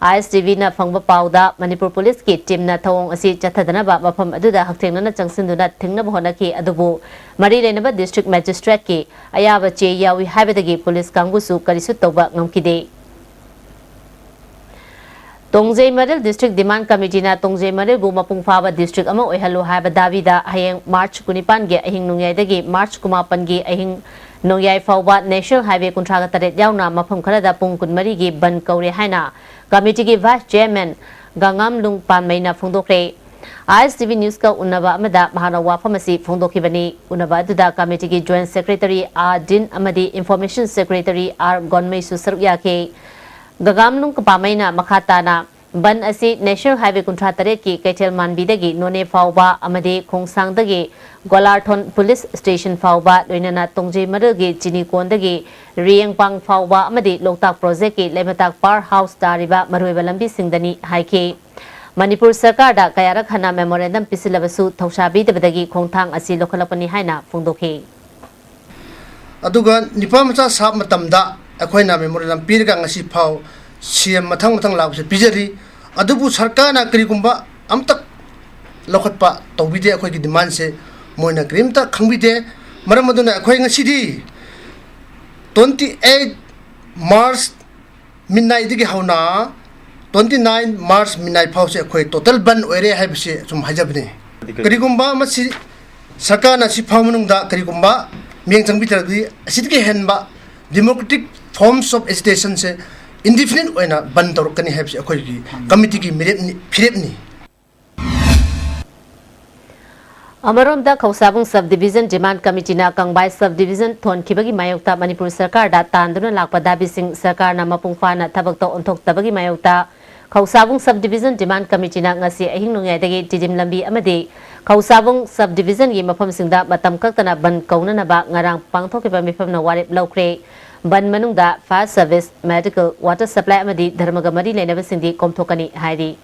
ISTV ꯅ ꯐꯪꯕ ꯄꯥꯎꯗ, ꯃꯅꯤꯄꯨꯔ ꯄꯨꯂꯤꯁꯀꯤ team ꯅ ꯊꯧꯑꯣꯡ ꯑꯁꯤ ꯆꯠꯊꯗꯅꯕ ꯃꯐꯝ ꯑꯗꯨꯗ ꯍꯛꯊꯦꯡꯅꯅ ꯆꯪꯁꯤꯟꯗꯨꯅ ꯊꯤꯡꯅꯕ ꯍꯣꯠꯅꯈꯤ, ꯑꯗꯨꯕꯨ ꯃꯔꯤ ꯂꯩꯅꯕ district magistrate ꯀꯤ ꯑꯌꯥꯕ ꯆꯦ ꯌꯥꯎꯏ ꯍꯥꯏꯕꯗꯒꯤ ꯄꯨꯂꯤꯁ ꯀꯥꯡꯕꯨꯁꯨ ꯀꯔꯤꯁꯨ ꯇꯧꯕ ꯉꯝꯈꯤꯗꯦ꯫ ꯇꯣꯡꯖꯩ ꯃꯔꯤꯜ District Demand Committee ꯅ ꯇꯣꯡꯖꯩ ꯃꯔꯤꯜꯕꯨ ꯃꯄꯨꯡ ꯐꯥꯕ district ꯑꯃ ꯑꯣꯏꯍꯜꯂꯨ ꯍꯥꯏꯕ ꯗꯥꯕꯤꯗ ꯍꯌꯦꯡ March ꯀꯨꯟꯅꯤꯄꯥꯟꯒꯤ ꯑꯍꯤꯡ ꯅꯣꯡꯌꯥꯏꯗꯒꯤ March ꯀꯨꯟꯃꯥꯄꯟꯒꯤ ꯑꯍꯤꯡ ꯅꯣꯡꯌꯥꯏ ꯐꯥꯎꯕ National Highway ꯀꯨꯟꯊ꯭ꯔꯥꯒ ꯇꯔꯦꯠ ꯌꯥꯎꯅ ꯃꯐꯝ ꯈꯔꯗ ꯄꯨꯡ ꯀꯨꯟꯃꯔꯤꯒꯤ ꯕꯟꯗ ꯀꯧꯔꯦ ꯍꯥꯏꯅ committee ꯒꯤ vice chairman ꯒꯉꯥꯝꯂꯨꯡ ꯄꯥꯟꯃꯩꯅ ꯐꯣꯡꯗꯣꯛꯈ꯭ꯔꯦ꯫ ISTV News ꯀ ꯎꯅꯕ ꯑꯃꯗ ꯃꯍꯥꯛꯅ ꯋꯥꯐꯝ ꯑꯁꯤ ꯐꯣꯡꯗꯣꯛꯈꯤꯕꯅꯤ꯫ ꯎꯅꯕ ꯑꯗꯨꯗ committee ꯒꯤ joint secretary ꯑꯥꯔ ꯗꯤꯟ ꯑꯃꯗꯤ information secretary ꯑꯥꯔ ꯒꯣꯟꯃꯩꯁꯨ ꯁꯔꯨꯛ ꯌꯥꯈꯤ꯫ ꯒꯉꯥꯝꯂꯨꯡ ꯄꯥꯟꯃꯩꯅ ꯃꯈꯥ ꯇꯥꯅ ꯕꯟꯗ ꯑꯁꯤ National Highway ꯀꯨꯟꯊ꯭ꯔꯥ ꯇꯔꯦꯠꯀꯤ ꯀꯩꯊꯦꯜ ꯃꯥꯟꯕꯤꯗꯒꯤ ꯅꯣꯅꯦ ꯐꯥꯎꯕ ꯑꯃꯗꯤ ꯈꯣꯡꯁꯥꯡꯗꯒꯤ ꯒꯣꯂꯥꯔꯊꯣꯟ police station ꯐꯥꯎꯕ, ꯂꯣꯏꯅꯅ ꯇꯣꯡꯖꯩ ꯃꯔꯤꯜꯒꯤ ꯆꯤꯅꯤꯀꯣꯟꯗꯒꯤ ꯔꯤꯌꯦꯡꯄꯥꯡ ꯐꯥꯎꯕ ꯑꯃꯗꯤ ꯂꯣꯛꯇꯥꯛ project ꯀꯤ ꯂꯩꯃꯇꯥꯛ power house ꯇꯥꯔꯤꯕ ꯃꯔꯨꯑꯣꯏꯕ ꯂꯝꯕꯤꯁꯤꯡꯗꯅꯤ ꯍꯥꯏꯈꯤ꯫ ꯃꯅꯤꯄꯨꯔ ꯁꯔꯀꯥꯔꯗ ꯀꯌꯥꯔꯛ ꯍꯟꯅ memorandum ꯄꯤꯁꯤꯜꯂꯕꯁꯨ ꯊꯧꯁꯥꯕꯤꯗꯕꯗꯒꯤ ꯈꯣꯡꯊꯥꯡ ꯑꯁꯤ ꯂꯧꯈꯠꯂꯛꯄꯅꯤ ꯍꯥꯏꯅ ꯐꯣꯡꯗꯣꯛꯈꯤ꯫ ꯑꯗꯨꯒ ꯅꯤꯄꯥ ꯃꯆꯥ ꯁꯥꯕ ꯃꯇꯝꯗ ꯑꯩꯈꯣꯏꯅ memorandum ꯄꯤꯔꯒ ꯉꯁꯤ ꯐꯥꯎ CM ꯃꯊꯪ ꯃꯊꯪ ꯂꯥꯛꯄꯁꯦ ꯄꯤꯖꯔꯤ꯫ ꯑꯗꯨꯕꯨ ꯁꯔꯀꯥꯔꯅ ꯀꯔꯤꯒꯨꯝꯕ ꯑꯝꯇ ꯂꯧꯈꯠꯄ ꯇꯧꯕꯤꯗꯦ꯫ ꯑꯩꯈꯣꯏꯒꯤ ꯗꯤꯃꯥꯟꯁꯦ ꯃꯣꯏꯅ ꯀꯔꯤꯝꯇ ꯈꯪꯕꯤꯗꯦ꯫ ꯃꯔꯝ ꯑꯗꯨꯅ ꯑꯩꯈꯣꯏ ꯉꯁꯤꯗꯤ twenty eight March midnight ꯗꯒꯤ ꯍꯧꯅ twenty nine March midnight ꯐꯥꯎꯁꯦ ꯑꯩꯈꯣꯏ total ꯕꯟ ꯑꯣꯏꯔꯦ ꯍꯥꯏꯕꯁꯤ ꯁꯨꯝ ꯍꯥꯏꯖꯕꯅꯤ꯫ ꯀꯔꯤꯒꯨꯝꯕ ꯃꯁꯤ ꯁꯔꯀꯥꯔꯅ ꯁꯤ ꯐꯥꯎ ꯃꯅꯨꯡꯗ ꯀꯔꯤꯒꯨꯝꯕ ꯃꯤꯠꯌꯦꯡ ꯆꯪꯕꯤꯗ꯭ꯔꯒꯗꯤ ꯑꯁꯤꯗꯒꯤ ꯍꯦꯟꯕ democratic forms of agitation say indefinite ꯑꯣꯏꯅ ꯕꯟ ꯇꯧꯔꯛꯀꯅꯤ ꯍꯥꯏꯕꯁꯤ ꯑꯩꯈꯣꯏꯒꯤ ꯀꯃꯤꯇꯤꯒꯤ ꯃꯤꯔꯦꯞꯅꯤ, ꯐꯤꯔꯦꯞꯅꯤ꯫ ꯑꯃꯔꯣꯝꯗ ꯈꯧꯁꯥꯕꯨꯡ Sub Division Demand Committee ꯅ ꯀꯪꯕꯥꯏ Sub Division ꯊꯣꯟꯈꯤꯕꯒꯤ ꯃꯥꯌꯣꯛꯇ ꯃꯅꯤꯄꯨꯔ ꯁꯔꯀꯥꯔꯗ ꯇꯥꯟꯗꯨꯅ ꯂꯥꯛꯄ ꯗꯥꯕꯤꯁꯤꯡ ꯁꯔꯀꯥꯔꯅ ꯃꯄꯨꯡ ꯐꯥꯅ ꯊꯕꯛꯇ ꯑꯣꯟꯊꯣꯛꯇꯕꯒꯤ ꯃꯥꯌꯣꯛꯇ ꯈꯧꯁꯥꯕꯨꯡ Sub Division Demand Committee ꯅ ꯉꯁꯤ ꯑꯍꯤꯡ ꯅꯣꯡꯌꯥꯏꯗꯒꯤ ꯇꯤꯗꯤꯝ ꯂꯝꯕꯤ ꯑꯃꯗꯤ ꯈꯧꯁꯥꯕꯨꯡ Sub Division ꯒꯤ ꯃꯐꯝꯁꯤꯡꯗ ꯃꯇꯝ ꯀꯛꯇꯅ ꯕꯟ ꯀꯧꯅꯅꯕ ꯉꯔꯥꯡ ꯄꯥꯡꯊꯣꯛꯈꯤꯕ ꯃꯤꯐꯝꯅ ꯋꯥꯔꯦꯞ ꯂꯧꯈ꯭ꯔꯦ꯫ ꯕꯟ ꯃꯅꯨꯡꯗ fire service, medical, water supply ꯑꯃꯗꯤ ꯙꯔꯃꯒ ꯃꯔꯤ ꯂꯩꯅꯕꯁꯤꯡꯗꯤ ꯀꯣꯝꯊꯣꯛꯀꯅꯤ ꯍꯥꯏꯔꯤ꯫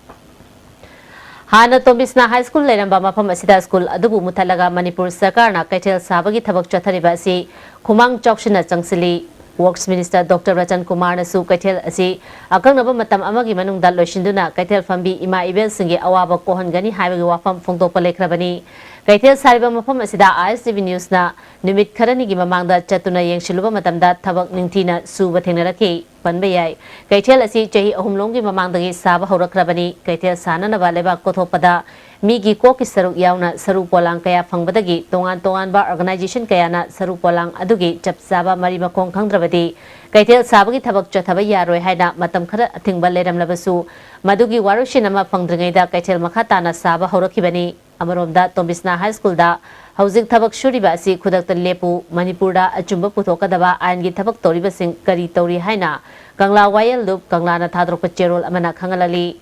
ꯍꯥꯟꯅ ꯇꯣꯝꯕꯤꯁꯅꯥ High School ꯂꯩꯔꯝꯕ ꯃꯐꯝ ꯑꯁꯤꯗ ꯁ꯭ꯀꯨꯜ ꯑꯗꯨꯕꯨ ꯃꯨꯊꯠꯂꯒ ꯃꯅꯤꯄꯨꯔ ꯁꯔꯀꯥꯔꯅ ꯀꯩꯊꯦꯜ ꯁꯥꯕꯒꯤ ꯊꯕꯛ ꯆꯠꯊꯔꯤꯕ ꯑꯁꯤ ꯈꯨꯃꯥꯡ ꯆꯥꯎꯁꯤꯟꯅ ꯆꯪꯁꯤꯜꯂꯤ꯫ Works Minister Doctor ꯔꯇꯟ ꯀꯨꯃꯥꯔꯅꯁꯨ ꯀꯩꯊꯦꯜ ꯑꯁꯤ ꯑꯀꯛꯅꯕ ꯃꯇꯝ ꯑꯃꯒꯤ ꯃꯅꯨꯡꯗ ꯂꯣꯏꯁꯤꯟꯗꯨꯅ ꯀꯩꯊꯦꯜ ꯐꯝꯕꯤ ꯏꯃꯥ ꯏꯕꯦꯜꯁꯤꯡꯒꯤ ꯑꯋꯥꯕ ꯀꯣꯛꯍꯟꯒꯅꯤ ꯍꯥꯏꯕꯒꯤ ꯋꯥꯐꯝ ꯐꯣꯡꯗꯣꯛꯄ ꯂꯩꯈ꯭ꯔꯕꯅꯤ꯫ ꯀꯩꯊꯦꯜ ꯁꯥꯔꯤꯕ ꯃꯐꯝ ꯑꯁꯤꯗ I S T V News ꯅ ꯅꯨꯃꯤꯠ ꯈꯔꯅꯤꯒꯤ ꯃꯃꯥꯡꯗ ꯆꯠꯇꯨꯅ ꯌꯦꯡꯁꯤꯜꯂꯨꯕ ꯃꯇꯝꯗ ꯊꯕꯛ ꯅꯤꯡꯊꯤꯅ ꯁꯨꯕ ꯊꯦꯡꯅꯔꯛꯈꯤ꯫ ꯄꯟꯕ ꯌꯥꯏ꯫ ꯀꯩꯊꯦꯜ ꯑꯁꯤ ꯆꯍꯤ ꯑꯍꯨꯝꯂꯣꯝꯒꯤ ꯃꯃꯥꯡꯗꯒꯤ ꯁꯥꯕ ꯍꯧꯔꯛꯈ꯭ꯔꯕꯅꯤ꯫ ꯀꯩꯊꯦꯜ ꯁꯥꯅꯅꯕ ꯂꯩꯕꯥꯛ ꯀꯣꯊꯣꯛꯄꯗ ꯃꯤꯒꯤ ꯀꯣꯛꯀꯤ ꯁꯔꯨꯛ ꯌꯥꯎꯅ ꯁꯔꯨ ꯄꯣꯂꯥꯡ ꯀꯌꯥ ꯐꯪꯕꯗꯒꯤ ꯇꯣꯉꯥꯟ ꯇꯣꯉꯥꯟꯕ organization ꯀꯌꯥꯅ ꯁꯔꯨ ꯄꯣꯂꯥꯡ ꯑꯗꯨꯒꯤ ꯆꯞ ꯆꯥꯕ ꯃꯔꯤ ꯃꯈꯣꯡ ꯈꯪꯗ꯭ꯔꯕꯗꯤ ꯀꯩꯊꯦꯜ ꯁꯥꯕꯒꯤ ꯊꯕꯛ ꯆꯠꯊꯕ ꯌꯥꯔꯣꯏ ꯍꯥꯏꯅ ꯃꯇꯝ ꯈꯔ ꯑꯊꯤꯡꯕ ꯂꯩꯔꯝꯂꯕꯁꯨ ꯃꯗꯨꯒꯤ ꯋꯥꯔꯣꯏꯁꯤꯟ ꯑꯃ ꯐꯪꯗ꯭ꯔꯤꯉꯩꯗ ꯀꯩꯊꯦꯜ ꯃꯈꯥ ꯇꯥꯅ ꯁꯥꯕ ꯍꯧꯔꯛꯈꯤꯕꯅꯤ꯫ ꯑꯃꯔꯣꯝꯗ ꯇꯣꯝꯕꯤꯁꯅꯥ High School ꯗ ꯍꯧꯖꯤꯛ ꯊꯕꯛ ꯁꯨꯔꯤꯕ ꯑꯁꯤ ꯈꯨꯗꯛꯇ ꯂꯦꯞꯄꯨ, ꯃꯅꯤꯄꯨꯔꯗ ꯑꯆꯨꯝꯕ ꯄꯨꯊꯣꯛꯀꯗꯕ ꯑꯥꯏꯟꯒꯤ ꯊꯕꯛ ꯇꯧꯔꯤꯕꯁꯤꯡ ꯀꯔꯤ ꯇꯧꯔꯤ ꯍꯥꯏꯅ ꯀꯪꯂꯥ ꯋꯥꯌꯦꯜ ꯂꯨꯞ ꯀꯪꯂꯥꯅ ꯊꯥꯗꯣꯔꯛꯄ ꯆꯦꯔꯣꯜ ꯑꯃꯅ ꯈꯪꯍꯜꯂꯤ꯫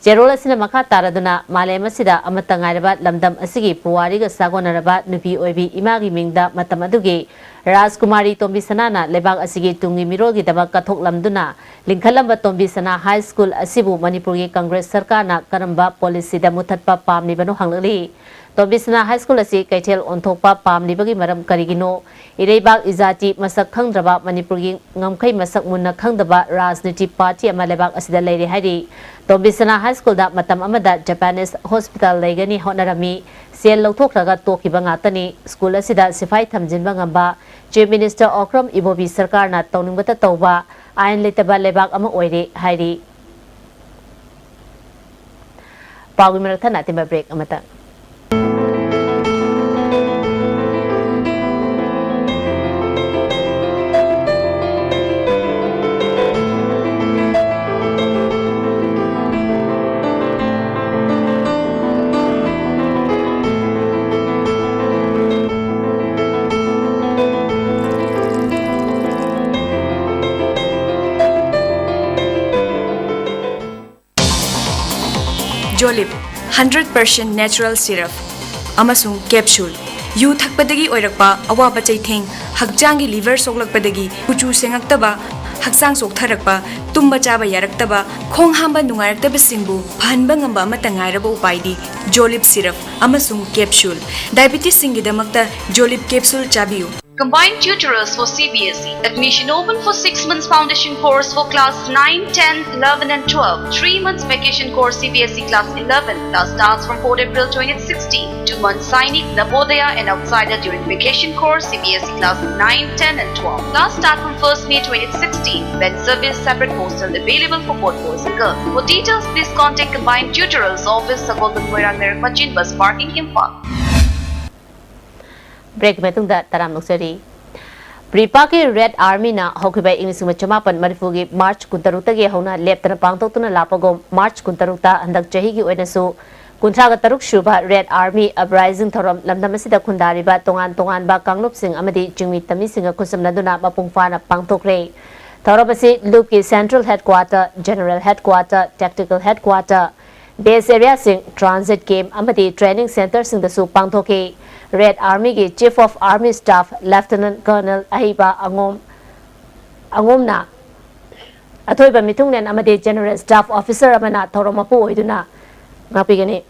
ꯆꯦꯔꯣꯜ ꯑꯁꯤꯅ ꯃꯈꯥ ꯇꯥꯔꯗꯨꯅ ꯃꯥꯂꯦꯝ ꯑꯁꯤꯗ ꯑꯃꯠꯇ ꯉꯥꯏꯔꯕ ꯂꯝꯗꯝ ꯑꯁꯤꯒꯤ ꯄꯨꯋꯥꯔꯤꯒ ꯁꯥꯒꯣꯟꯅꯔꯕ ꯅꯨꯄꯤ ꯑꯣꯏꯕꯤ ꯏꯃꯥꯒꯤ ꯃꯤꯡꯗ ꯃꯇꯝ ꯑꯗꯨꯒꯤ ꯔꯥꯖꯀꯨꯃꯥꯔꯤ ꯇꯣꯝꯕꯤꯁꯅꯥꯅ ꯂꯩꯕꯥꯛ ꯑꯁꯤꯒꯤ ꯇꯨꯡꯒꯤ ꯃꯤꯔꯣꯜꯒꯤꯗꯃꯛ ꯀꯠꯊꯣꯛꯂꯝꯗꯨꯅ ꯂꯤꯡꯈꯠꯂꯝꯕ ꯇꯣꯝꯕꯤꯁꯅꯥ ꯍꯥꯏ ꯁ꯭ꯀꯨꯜ ꯑꯁꯤꯕꯨ ꯃꯅꯤꯄꯨꯔꯒꯤ ꯀꯪꯒ꯭ꯔꯦꯁ ꯁꯔꯀꯥꯔꯅ ꯀꯔꯝꯕ ꯄꯣꯂꯤꯁꯤꯗ ꯃꯨꯊꯠꯄ ꯄꯥꯝꯂꯤꯕꯅꯣ ꯍꯪꯂꯛꯂꯤ꯫ ꯇꯣꯝꯕꯤꯁꯅꯥ ꯍꯥꯏ ꯁ꯭ꯀꯨꯜ ꯑꯁꯤ ꯀꯩꯊꯦꯜ ꯑꯣꯟꯊꯣꯛꯄ ꯄꯥꯝꯂꯤꯕꯒꯤ ꯃꯔꯝ ꯀꯔꯤꯒꯤꯅꯣ? ꯏꯔꯩꯕꯥꯛ ꯏꯖꯥꯇꯤ ꯃꯁꯛ ꯈꯪꯗ꯭ꯔꯕ, ꯃꯅꯤꯄꯨꯔꯒꯤ ꯉꯝꯈꯩ ꯃꯁꯛ ꯃꯨꯟꯅ ꯈꯪꯗꯕ ꯔꯥꯖꯅꯤꯇꯤ ꯄꯥꯔꯇꯤ ꯑꯃ ꯂꯩꯕꯥꯛ ꯑꯁꯤꯗ ꯂꯩꯔꯦ ꯍꯥꯏꯔꯤ꯫ ꯇꯣꯝꯕꯤꯁꯅꯥ ꯍꯥꯏ ꯁ꯭ꯀꯨꯜꯗ ꯃꯇꯝ ꯑꯃꯗ ꯖꯄꯥꯅꯤꯁ ꯍꯣꯁꯄꯤꯇꯥꯜ ꯂꯩꯒꯅꯤ ꯍꯣꯠꯅꯔꯝꯃꯤ꯫ ꯁꯦꯜ ꯂꯧꯊꯣꯛꯈ꯭ꯔꯒ ꯇꯣꯛꯈꯤꯕ ꯉꯥꯛꯇꯅꯤ꯫ ꯁ꯭ꯀꯨꯜ ꯑꯁꯤꯗ ꯁꯤꯐꯥꯏ ꯊꯝꯖꯤꯟꯕ ꯉꯝꯕ ꯆꯤꯐ ꯃꯤꯅꯤꯁꯇꯔ ꯑꯣꯀ꯭ꯔꯝ ꯏꯕꯣꯕꯤ ꯁꯔꯀꯥꯔꯅ ꯇꯧꯅꯤꯡꯕꯇ ꯇꯧꯕ ꯑꯥꯏꯟ ꯂꯩꯇꯕ ꯂꯩꯕꯥꯛ ꯑꯃ ꯑꯣꯏꯔꯦ ꯍꯥꯏꯔꯤ꯫ ꯄꯥꯎꯒꯤ ꯃꯔꯛ ꯊꯠꯅ ꯑꯇꯦꯟꯕ ꯕ꯭ꯔꯦꯛ ꯑꯃꯇꯪ꯫ ꯖꯣꯂꯤꯞ ꯍꯟꯗ꯭ꯔꯦꯠ ꯄꯥꯔꯁꯦꯟ ꯅꯦꯆꯔꯦꯜ ꯁꯤꯔꯞ ꯑꯃꯁꯨꯡ ꯀꯦꯞꯁꯨꯜ꯫ ꯌꯨ ꯊꯛꯄꯗꯒꯤ ꯑꯣꯏꯔꯛꯄ ꯑꯋꯥꯕ ꯆꯩꯊꯦꯡ, ꯍꯛꯆꯥꯡꯒꯤ ꯂꯤꯚꯔ ꯁꯣꯛꯂꯛꯄꯗꯒꯤ ꯀꯨꯆꯨ ꯁꯦꯡꯉꯛꯇꯕ, ꯍꯛꯆꯥꯡ ꯆꯣꯛꯊꯔꯛꯄ, ꯇꯨꯝꯕ ꯆꯥꯕ ꯌꯥꯔꯛꯇꯕ, ꯈꯣꯡ ꯍꯥꯝꯕ ꯅꯨꯡꯉꯥꯏꯔꯛꯇꯕꯁꯤꯡꯕꯨ ꯐꯍꯟꯕ ꯉꯝꯕ ꯑꯃꯠꯇ ꯉꯥꯏꯔꯕ ꯎꯄꯥꯏꯗꯤ ꯖꯣꯂꯤꯞ ꯁꯤꯔꯞ ꯑꯃꯁꯨꯡ ꯀꯦꯞꯁꯨꯜ꯫ ꯗꯥꯏꯕꯤꯇꯤꯁꯁꯤꯡꯒꯤꯗꯃꯛꯇ ꯖꯣꯂꯤꯞ ꯀꯦꯞꯁꯨꯜ ꯆꯥꯕꯤꯌꯨ꯫ Combined tutorials for C B S E. Admission open for six months foundation course for class nine, ten, eleven and twelve. Three months vacation course C B S E class eleven. Class starts from fourth April twenty sixteen. Two months Sainik, Navodaya and Outsider during vacation course C B S E class nine, ten and twelve. Class start from first May twenty sixteen. When service, separate hostel available for both boys and girls. For details, please contact Combined Tutorials Office, Sagolband Moirang Merak Machin Bus Parking, Imphal. ꯕ꯭ꯔꯦꯛꯀꯤ ꯃꯇꯨꯡꯗ ꯇꯔꯥꯝ ꯑꯣꯛꯆꯔꯤ꯫ ꯄ꯭ꯔꯤꯄꯥꯛꯀꯤ red ꯑꯥꯔꯃꯤꯅ ꯍꯧꯈꯤꯕ ꯏꯪ ꯂꯤꯁꯤꯡ ꯑꯃ ꯆꯃꯥꯄꯟ ꯃꯔꯤꯐꯨꯒꯤ March ꯀꯨꯟꯇꯔꯨꯛꯇꯒꯤ ꯍꯧꯅ ꯂꯦꯞꯇꯅ ꯄꯥꯡꯊꯣꯛꯇꯨꯅ ꯂꯥꯛꯄꯒꯨꯝ, March ꯀꯨꯟꯇꯔꯨꯛꯇ ꯍꯟꯗꯛ ꯆꯍꯤꯒꯤ ꯑꯣꯏꯅꯁꯨ ꯀꯨꯟꯊ꯭ꯔꯥꯒ ꯇꯔꯨꯛ ꯁꯨꯕ ꯔꯦꯗ ꯑꯥꯔꯃꯤ ꯑꯞꯔꯥꯏꯖꯤꯡ ꯊꯧꯔꯝ ꯂꯝꯗꯝ ꯑꯁꯤꯗ ꯈꯨꯟꯗꯥꯔꯤꯕ ꯇꯣꯉꯥꯟ ꯇꯣꯉꯥꯟꯕ ꯀꯥꯡꯂꯨꯞꯁꯤꯡ ꯑꯃꯗꯤ ꯆꯤꯡꯃꯤ ꯇꯝꯃꯤꯁꯤꯡꯒ ꯈꯨꯠꯁꯝꯅꯗꯨꯅ ꯃꯄꯨꯡ ꯐꯥꯅ ꯄꯥꯡꯊꯣꯛꯈ꯭ꯔꯦ꯫ ꯊꯧꯔꯝ ꯑꯁꯤ ꯂꯨꯞꯀꯤ central headquarter, general headquarter, tactical headquarter, base ꯑꯦꯔꯤꯌꯥꯁꯤꯡ, ꯇ꯭ꯔꯥꯟꯖꯤꯠ ꯀꯦꯝꯞ ꯑꯃꯗꯤ ꯇ꯭ꯔꯦꯅꯤꯡ ꯁꯦꯟꯇꯔꯁꯤꯡꯗꯁꯨ ꯄꯥꯡꯊꯣꯛꯈꯤ꯫ Red Armyꯒꯤ Chief of Army Staff Lieutenant Colonel ꯑꯍꯩꯕ ꯑꯉꯣꯝ ꯑꯉꯣꯝꯅ ꯑꯊꯣꯏꯕ ꯃꯤꯊꯨꯡꯂꯦꯟ ꯑꯃꯗꯤ General Staff Officer ꯑꯃꯅ ꯊꯧꯔꯝ ꯃꯄꯨ ꯑꯣꯏꯗꯨꯅ ꯉꯥꯛꯄꯤꯒꯅꯤ꯫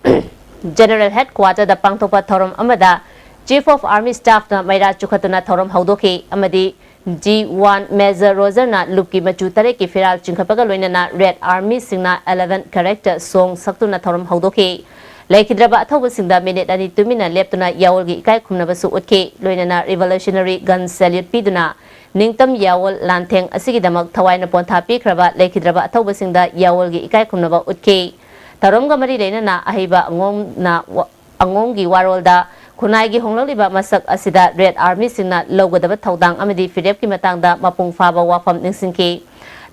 General Headquarterꯗ ꯄꯥꯡꯊꯣꯛꯄ ꯊꯧꯔꯝ ꯑꯃꯗ Chief of Army Staffꯅ ꯃꯩꯔꯥ ꯆꯨꯈꯠꯇꯨꯅ ꯊꯧꯔꯝ ꯍꯧꯗꯣꯛꯈꯤ ꯑꯃꯗꯤ G one Major Rogerꯅ ꯂꯨꯞꯀꯤ ꯃꯆꯨ ꯇꯔꯦꯠꯀꯤ ꯐꯤꯔꯥꯜ ꯆꯤꯡꯈꯠꯄꯒ ꯂꯣꯏꯅꯅ Red Armyꯁꯤꯡꯅ eleven Character Song ꯁꯛꯇꯨꯅ ꯊꯧꯔꯝ ꯍꯧꯗꯣꯛꯈꯤ꯫ ꯂꯩꯈꯤꯗ꯭ꯔꯕ ꯑꯊꯧꯕꯁꯤꯡꯗ ꯃꯤꯅꯤꯠ ꯑꯅꯤ ꯇꯨꯃꯤꯟꯅ ꯂꯦꯞꯇꯨꯅ ꯌꯥꯑꯣꯜꯒꯤ ꯏꯀꯥꯏ ꯈꯨꯝꯅꯕꯁꯨ ꯎꯠꯈꯤ꯫ ꯂꯣꯏꯅꯅ Revolutionary Gun Salute ꯄꯤꯗꯨꯅ ꯅꯤꯡꯇꯝ ꯌꯥꯑꯣꯜ ꯂꯥꯟꯊꯦꯡ ꯑꯁꯤꯒꯤꯗꯃꯛ ꯊꯋꯥꯏꯅ ꯄꯣꯟꯊꯥ ꯄꯤꯈ꯭ꯔꯕ ꯂꯩꯈꯤꯗ꯭ꯔꯕ ꯑꯊꯧꯕꯁꯤꯡꯗ ꯌꯥꯑꯣꯜꯒꯤ ꯏꯀꯥꯏ ꯈꯨꯝꯅꯕ ꯎꯠꯈꯤ꯫ ꯊꯧꯔꯝꯒ ꯃꯔꯤ ꯂꯩꯅꯅ ꯑꯍꯩꯕ ꯑꯉꯣꯝꯅ ꯋꯥ-, ꯑꯉꯣꯝꯒꯤ ꯋꯥꯔꯣꯜꯗ ꯈꯨꯟꯅꯥꯏꯒꯤ ꯍꯣꯡꯂꯛꯂꯤꯕ ꯃꯁꯛ ꯑꯁꯤꯗ Red Armyꯁꯤꯡꯅ ꯂꯧꯒꯗꯕ ꯊꯧꯗꯥꯡ ꯑꯃꯗꯤ ꯐꯤꯔꯦꯞꯀꯤ ꯃꯇꯥꯡꯗ ꯃꯄꯨꯡ ꯐꯥꯕ ꯋꯥꯐꯝ ꯅꯤꯡꯁꯤꯡꯈꯤ꯫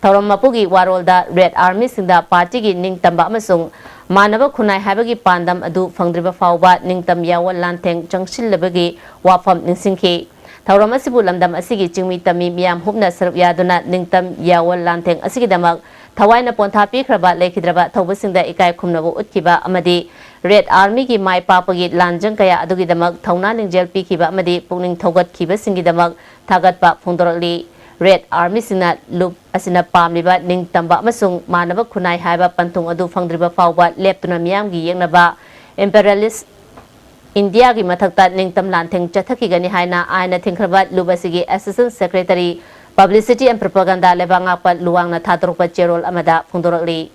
ꯊꯧꯔꯝ ꯃꯄꯨꯒꯤ ꯋꯥꯔꯣꯜꯗ Red Armyꯁꯤꯡꯗ partyꯒꯤ ꯅꯤꯡꯇꯝꯕ ꯑꯃꯁꯨꯡ ꯃꯥꯟꯅꯕ ꯈꯨꯟꯅꯥꯏ ꯍꯥꯏꯕꯒꯤ ꯄꯥꯟꯗꯝ ꯑꯗꯨ ꯐꯪꯗ꯭ꯔꯤꯕ ꯐꯥꯎꯕ ꯅꯤꯡꯇꯝ ꯌꯥꯑꯣꯜ ꯂꯥꯟꯊꯦꯡ ꯆꯪꯁꯤꯜꯂꯕꯒꯤ ꯋꯥꯐꯝ ꯅꯤꯡꯁꯤꯡꯈꯤ꯫ ꯊꯧꯔꯝ ꯑꯁꯤꯕꯨ ꯂꯝꯗꯝ ꯑꯁꯤꯒꯤ ꯆꯤꯡꯃꯤ ꯇꯝꯃꯤ ꯃꯤꯌꯥꯝ ꯍꯨꯞꯅ ꯁꯔꯨꯛ ꯌꯥꯗꯨꯅ ꯅꯤꯡꯇꯝ ꯌꯥꯑꯣꯜ ꯂꯥꯟꯊꯦꯡ ꯑꯁꯤꯒꯤꯗꯃꯛ ꯊꯋꯥꯏꯅ ꯄꯣꯟꯊꯥ ꯄꯤꯈ꯭ꯔꯕ ꯂꯩꯈꯤꯗ꯭ꯔꯕ ꯊꯧꯕꯁꯤꯡꯗ ꯏꯀꯥꯏ ꯈꯨꯝꯅꯕ ꯎꯠꯈꯤꯕ ꯑꯃꯗꯤ Red Armyꯒꯤ ꯃꯥꯏ ꯄꯥꯛꯄꯒꯤ ꯂꯥꯟꯖꯪ ꯀꯌꯥ ꯑꯗꯨꯒꯤꯗꯃꯛ ꯊꯧꯅꯥ ꯂꯤꯡꯖꯦꯜ ꯄꯤꯈꯤꯕ ꯑꯃꯗꯤ ꯄꯨꯛꯅꯤꯡ ꯊꯧꯒꯠꯈꯤꯕꯁꯤꯡꯒꯤꯗꯃꯛ ꯊꯥꯒꯠꯄ ꯐꯣꯡꯗꯣꯔꯛꯂꯤ꯫ Red Armyꯁꯤꯡꯅ ꯂꯨꯞ ꯑꯁꯤꯅ ꯄꯥꯝꯂꯤꯕ ꯅꯤꯡꯇꯝꯕ ꯑꯃꯁꯨꯡ ꯃꯥꯟꯅꯕ ꯈꯨꯟꯅꯥꯏ ꯍꯥꯏꯕ ꯄꯟꯊꯨꯡ ꯑꯗꯨ ꯐꯪꯗ꯭ꯔꯤꯕ ꯐꯥꯎꯕ ꯂꯦꯞꯇꯨꯅ ꯃꯤꯌꯥꯝꯒꯤ ꯌꯦꯛꯅꯕ imperialist ꯏꯟꯗꯤꯌꯥꯒꯤ ꯃꯊꯛꯇ ꯅꯤꯡꯇꯝ ꯂꯥꯟꯊꯦꯡ ꯆꯠꯊꯈꯤꯒꯅꯤ ꯍꯥꯏꯅ ꯑꯥꯏꯟꯅ ꯊꯤꯡꯈ꯭ꯔꯕ ꯂꯨꯞ ꯑꯁꯤꯒꯤ Assistant Secretary Publicity and Propaganda ꯂꯩꯕꯥꯛ ꯉꯥꯛꯄ ꯂꯨꯋꯥꯡꯅ ꯊꯥꯗꯣꯔꯛꯄ ꯆꯦꯔꯣꯜ ꯑꯃꯗ ꯐꯣꯡꯗꯣꯔꯛꯂꯤ꯫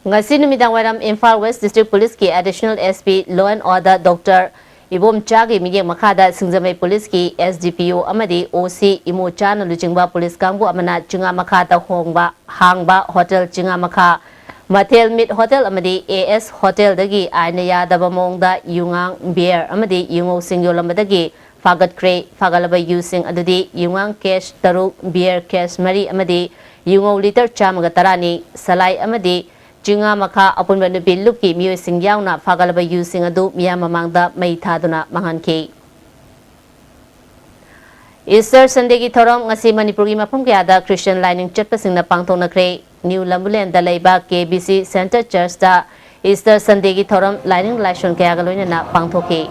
ꯉꯁꯤ ꯅꯨꯃꯤꯗꯥꯡ ꯋꯥꯏꯔꯝ Imphal West District Policeꯀꯤ Additional SP Law and Order Doctor ꯏꯕꯣꯝꯆꯥꯒꯤ ꯃꯤꯠꯌꯦꯡ ꯃꯈꯥꯗ ꯁꯤꯡꯖꯃꯩ Policeꯀꯤ SDPO ꯑꯃꯗꯤ OC ꯏꯃꯣꯆꯥꯅ ꯂꯨꯆꯤꯡꯕ police ꯀꯥꯡꯕꯨ ꯑꯃꯅ ꯆꯤꯡꯉꯥ ꯃꯈꯥꯗ ꯍꯣꯡꯕ, ꯍꯥꯡꯕ Hotel ꯆꯤꯡꯉꯥ ꯃꯈꯥ, Mathel Meat Hotel ꯑꯃꯗꯤ AS Hotelꯗꯒꯤ ꯑꯥꯏꯟꯅ ꯌꯥꯗꯕ ꯃꯑꯣꯡꯗ ꯌꯨꯉꯥꯡ, beer ꯑꯃꯗꯤ ꯌꯨꯉꯧꯁꯤꯡ ꯌꯣꯜꯂꯝꯕꯗꯒꯤ ꯐꯥꯒꯠꯈ꯭ꯔꯦ꯫ ꯐꯥꯒꯠꯂꯕ ꯌꯨꯁꯤꯡ ꯑꯗꯨꯗꯤ ꯌꯨꯉꯥꯡ case ꯇꯔꯨꯛ, beer case ꯃꯔꯤ ꯑꯃꯗꯤ ꯌꯨꯉꯧ litre ꯆꯥꯝꯃꯒ ꯇꯔꯥꯅꯤ, ꯁꯂꯥꯏ ꯑꯃꯗꯤ ꯆꯤꯡꯉꯥ ꯃꯈꯥ ꯑꯄꯨꯟꯕ ꯅꯨꯄꯤ ꯂꯨꯞꯀꯤ ꯃꯤꯑꯣꯏꯁꯤꯡ ꯌꯥꯎꯅ ꯐꯥꯒꯠꯂꯕ ꯌꯨꯁꯤꯡ ꯑꯗꯨ ꯃꯤꯌꯥꯝ ꯃꯃꯥꯡꯗ ꯃꯩ ꯊꯥꯗꯨꯅ ꯃꯥꯡꯍꯟꯈꯤ꯫ Easter Sundayꯒꯤ ꯊꯧꯔꯝ ꯉꯁꯤ ꯃꯅꯤꯄꯨꯔꯒꯤ ꯃꯐꯝ ꯀꯌꯥꯗ Christian ꯂꯥꯏꯅꯤꯡ ꯆꯠꯄꯁꯤꯡꯅ ꯄꯥꯡꯊꯣꯛꯅꯈ꯭ꯔꯦ꯫ New ꯂꯝꯕꯨꯂꯦꯟꯗ ꯂꯩꯕ KBC Centre Churchꯇ Easter Sundayꯒꯤ ꯊꯧꯔꯝ ꯂꯥꯏꯅꯤꯡ ꯂꯥꯏꯁꯣꯟ ꯀꯌꯥꯒ ꯂꯣꯏꯅꯅ ꯄꯥꯡꯊꯣꯛꯈꯤ꯫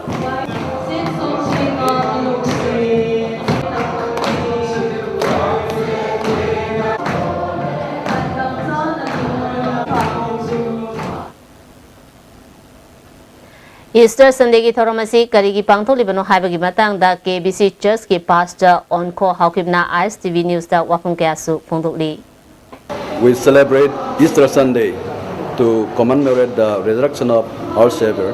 Easter Sundayꯒꯤ ꯊꯧꯔꯝ ꯑꯁꯤ ꯀꯔꯤꯒꯤ ꯄꯥꯡꯊꯣꯛꯂꯤꯕꯅꯣ ꯍꯥꯏꯕꯒꯤ ꯃꯇꯥꯡꯗ K B C Churchꯀꯤ Pastor ꯑꯣꯟꯈꯣ ꯍꯥꯎꯀꯤꯞꯅ I S T V Newsꯇ ꯋꯥꯐꯝ ꯀꯌꯥꯁꯨ ꯐꯣꯡꯗꯣꯛꯂꯤ꯫ We celebrate Easter Sunday to commemorate the resurrection of our Savior,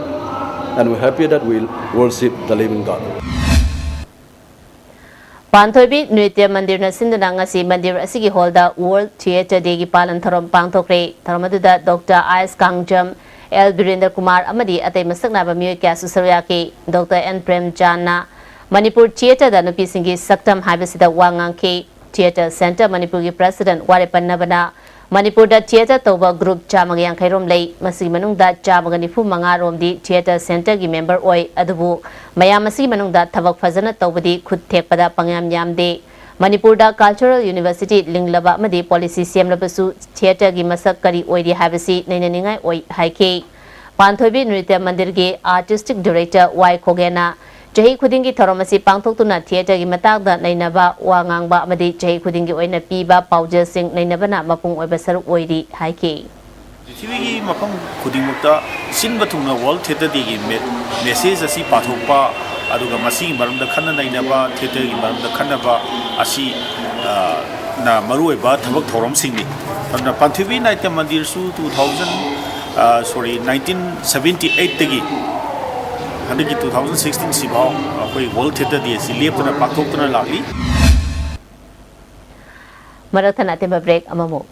and we're happy that we worship the living God. ꯄꯥꯟꯊꯣꯏꯕꯤ ꯅ꯭ꯔꯤꯇ꯭ꯌ ꯃꯟꯗꯤꯔꯅ ꯁꯤꯟꯗꯨꯅ ꯉꯁꯤ ꯃꯟꯗꯤꯔ ꯑꯁꯤꯒꯤ ꯍꯣꯜꯗ World Theatre Dayꯒꯤ ꯄꯥꯂꯟ ꯊꯧꯔꯝ ꯄꯥꯡꯊꯣꯛꯈ꯭ꯔꯦ꯫ ꯊꯧꯔꯝ ꯑꯗꯨꯗ ꯗꯣꯛꯇꯔ ꯑꯥꯏ ꯑꯦꯁ ꯀꯥꯡꯖꯝ, ꯑꯦꯜ ꯕꯤꯔꯦꯟꯗ꯭ꯔ ꯀꯨꯃꯥꯔ ꯑꯃꯗꯤ ꯑꯇꯩ ꯃꯁꯛ ꯅꯥꯏꯕ ꯃꯤꯑꯣꯏ ꯀꯌꯥꯁꯨ ꯁꯔꯨꯛ ꯌꯥꯈꯤ꯫ ꯗꯣꯛꯇꯔ ꯑꯦꯟ ꯄ꯭ꯔꯦꯝꯆꯥꯟꯅ ꯃꯅꯤꯄꯨꯔ ꯊꯤꯌꯦꯇꯔꯗ ꯅꯨꯄꯤꯁꯤꯡꯒꯤ ꯁꯛꯇꯝ ꯍꯥꯏꯕꯁꯤꯗ ꯋꯥ ꯉꯥꯡꯈꯤ꯫ ꯊꯤꯌꯦꯇꯔ ꯁꯦꯟꯇꯔ ꯃꯅꯤꯄꯨꯔꯒꯤ ꯄ꯭ꯔꯁꯤꯗꯦꯟꯠ ꯋꯥꯔꯦꯄꯟ ꯅꯕꯅ ꯃꯅꯤꯄꯨꯔꯗ ꯊꯤꯌꯦꯇꯔ ꯇꯧꯕ ꯒ꯭ꯔꯨꯞ ꯆꯥꯝꯃꯒ ꯌꯥꯡꯈꯩ ꯔꯣꯝ ꯂꯩ꯫ ꯃꯁꯤꯒꯤ ꯃꯅꯨꯡꯗ ꯆꯥꯝꯃꯒ ꯅꯤꯐꯨ ꯃꯉꯥ ꯔꯣꯝꯗꯤ ꯊꯤꯌꯦꯇꯔ ꯁꯦꯟꯇꯔꯒꯤ ꯃꯦꯝꯕꯔ ꯑꯣꯏ꯫ ꯑꯗꯨꯕꯨ ꯃꯌꯥꯝ ꯑꯁꯤꯒꯤ ꯃꯅꯨꯡꯗ ꯊꯕꯛ ꯐꯖꯅ ꯇꯧꯕꯗꯤ ꯈꯨꯠ ꯊꯦꯛꯄꯗ ꯄꯪꯌꯥꯝ ꯌꯥꯝꯗꯦ꯫ ꯃꯅꯤꯄꯨꯔꯗ ꯀꯜꯆꯔꯦꯜ ꯌꯨꯅꯤꯚꯔꯁꯤꯇꯤ ꯂꯤꯡꯂꯕ ꯑꯃꯗꯤ ꯄꯣꯂꯤꯁꯤ ꯁꯦꯝꯂꯕꯁꯨ ꯊꯤꯌꯦꯇꯔꯒꯤ ꯃꯁꯛ ꯀꯔꯤ ꯑꯣꯏꯔꯤ ꯍꯥꯏꯕꯁꯤ ꯅꯩꯅꯅꯤꯡꯉꯥꯏ ꯑꯣꯏ ꯍꯥꯏꯈꯤ꯫ ꯄꯥꯟꯊꯣꯏꯕꯤ ꯅ꯭ꯔꯤꯇ꯭ꯌ ꯃꯟꯗꯤꯔꯒꯤ ꯑꯥꯔꯇꯤꯁꯇꯤꯛ ꯗꯤꯔꯦꯛꯇꯔ ꯋꯥꯏ ꯈꯣꯒꯦꯟꯅ ꯆꯍꯤ ꯈꯨꯗꯤꯡꯒꯤ ꯊꯧꯔꯝ ꯑꯁꯤ ꯄꯥꯡꯊꯣꯛꯇꯨꯅ ꯊꯤꯌꯦꯇꯔꯒꯤ ꯃꯇꯥꯡꯗ ꯅꯩꯅꯕ, ꯋꯥ ꯉꯥꯡꯕ ꯑꯃꯗꯤ ꯆꯍꯤ ꯈꯨꯗꯤꯡꯒꯤ ꯑꯣꯏꯅ ꯄꯤꯕ ꯄꯥꯎꯖꯦꯜꯁꯤꯡ ꯅꯩꯅꯕꯅ ꯃꯄꯨꯡ ꯑꯣꯏꯕ ꯁꯔꯨꯛ ꯑꯣꯏꯔꯤ ꯍꯥꯏꯈꯤ꯫ ꯄ꯭ꯔꯤꯊꯤꯕꯤꯒꯤ ꯃꯐꯝ ꯈꯨꯗꯤꯡꯃꯛꯇ ꯁꯤꯟꯕ ꯊꯨꯡꯅ World Theatre Dayꯒꯤ ꯃꯦ-, ꯃꯦꯁꯦꯖ ꯑꯁꯤ ꯄꯥꯊꯣꯛꯄ, ꯑꯗꯨꯒ ꯃꯁꯤꯒꯤ ꯃꯔꯝꯗ ꯈꯟꯅ ꯅꯩꯅꯕ, ꯊꯤꯌꯦꯇꯔꯒꯤ ꯃꯔꯝꯗ ꯈꯟꯅꯕ ꯑꯁꯤ, ꯑ, ꯅ ꯃꯔꯨꯑꯣꯏꯕ ꯊꯕꯛ ꯊꯧꯔꯝꯁꯤꯡꯅꯤ꯫ ꯑꯗꯨꯅ ꯄꯥꯟꯊꯣꯏꯕꯤ ꯅꯥꯇ꯭ꯌ ꯃꯟꯗꯤꯔꯁꯨ two thousand, ꯑ, sorry, nineteen seventy eight ꯇꯒꯤ ꯍꯟꯗꯛꯀꯤ two thousand sixteen ꯁꯤꯐꯥꯎ ꯑꯩꯈꯣꯏ World Theatre Day ꯑꯁꯤ ꯂꯦꯞꯇꯅ ꯄꯥꯡꯊꯣꯛꯇꯨꯅ ꯂꯥꯛꯂꯤ꯫ ꯃꯔꯛ ꯊꯠꯅ ꯑꯇꯦꯟꯕ ꯕ꯭ꯔꯦꯛ ꯑꯃꯃꯨꯛ꯫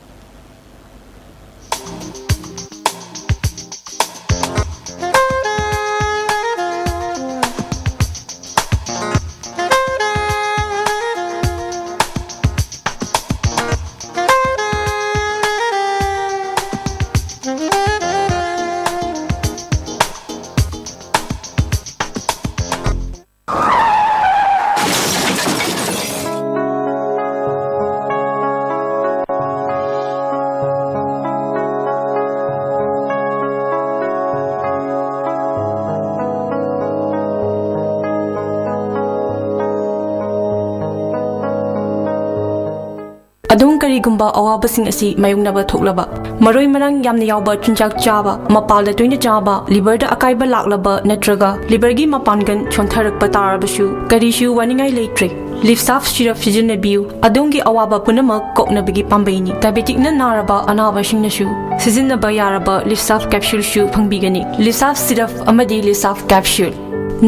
ꯀꯔꯤꯒꯨꯝꯕ ꯑꯋꯥꯕꯁꯤꯡ ꯑꯁꯤ ꯃꯥꯌꯣꯛꯅꯕ ꯊꯣꯛꯂꯕ, ꯃꯔꯣꯏ ꯃꯔꯥꯡ ꯌꯥꯝꯅ ꯌꯥꯎꯕ ꯆꯤꯟꯖꯥꯛ ꯆꯥꯕ, ꯃꯄꯥꯜꯗ ꯇꯣꯏꯅ ꯆꯥꯕ, ꯂꯤꯚꯔꯗ ꯑꯀꯥꯏꯕ ꯂꯥꯛꯂꯕ ꯅꯠꯇ꯭ꯔꯒ ꯂꯤꯚꯔꯒꯤ ꯃꯄꯥꯡꯒꯜ ꯁꯣꯟꯊꯔꯛꯄ ꯇꯥꯔꯕꯁꯨ ꯀꯔꯤꯁꯨ ꯋꯥꯅꯤꯡꯉꯥꯏ ꯂꯩꯇ꯭ꯔꯦ꯫ ꯂꯤꯞꯁꯥꯐ ꯁꯤꯔꯞ ꯁꯤꯖꯤꯟꯅꯕꯤꯌꯨ, ꯑꯗꯣꯝꯒꯤ ꯑꯋꯥꯕ ꯄꯨꯝꯅꯃꯛ ꯀꯣꯛꯅꯕꯒꯤ ꯄꯥꯝꯕꯩꯅꯤ꯫ ꯗꯥꯏꯕꯦꯇꯤꯛꯅ ꯅꯥꯔꯕ ꯑꯅꯥꯕꯁꯤꯡꯅꯁꯨ ꯁꯤꯖꯤꯟꯅꯕ ꯌꯥꯔꯕ ꯂꯤꯞꯁꯥꯐ ꯀꯦꯞꯁꯨꯜꯁꯨ ꯐꯪꯕꯤꯒꯅꯤ꯫ ꯂꯤꯞꯁꯥꯐ ꯁꯤꯔꯞ ꯑꯃꯗꯤ ꯂꯤꯞꯁꯥꯐ ꯀꯦꯞꯁꯨꯜ꯫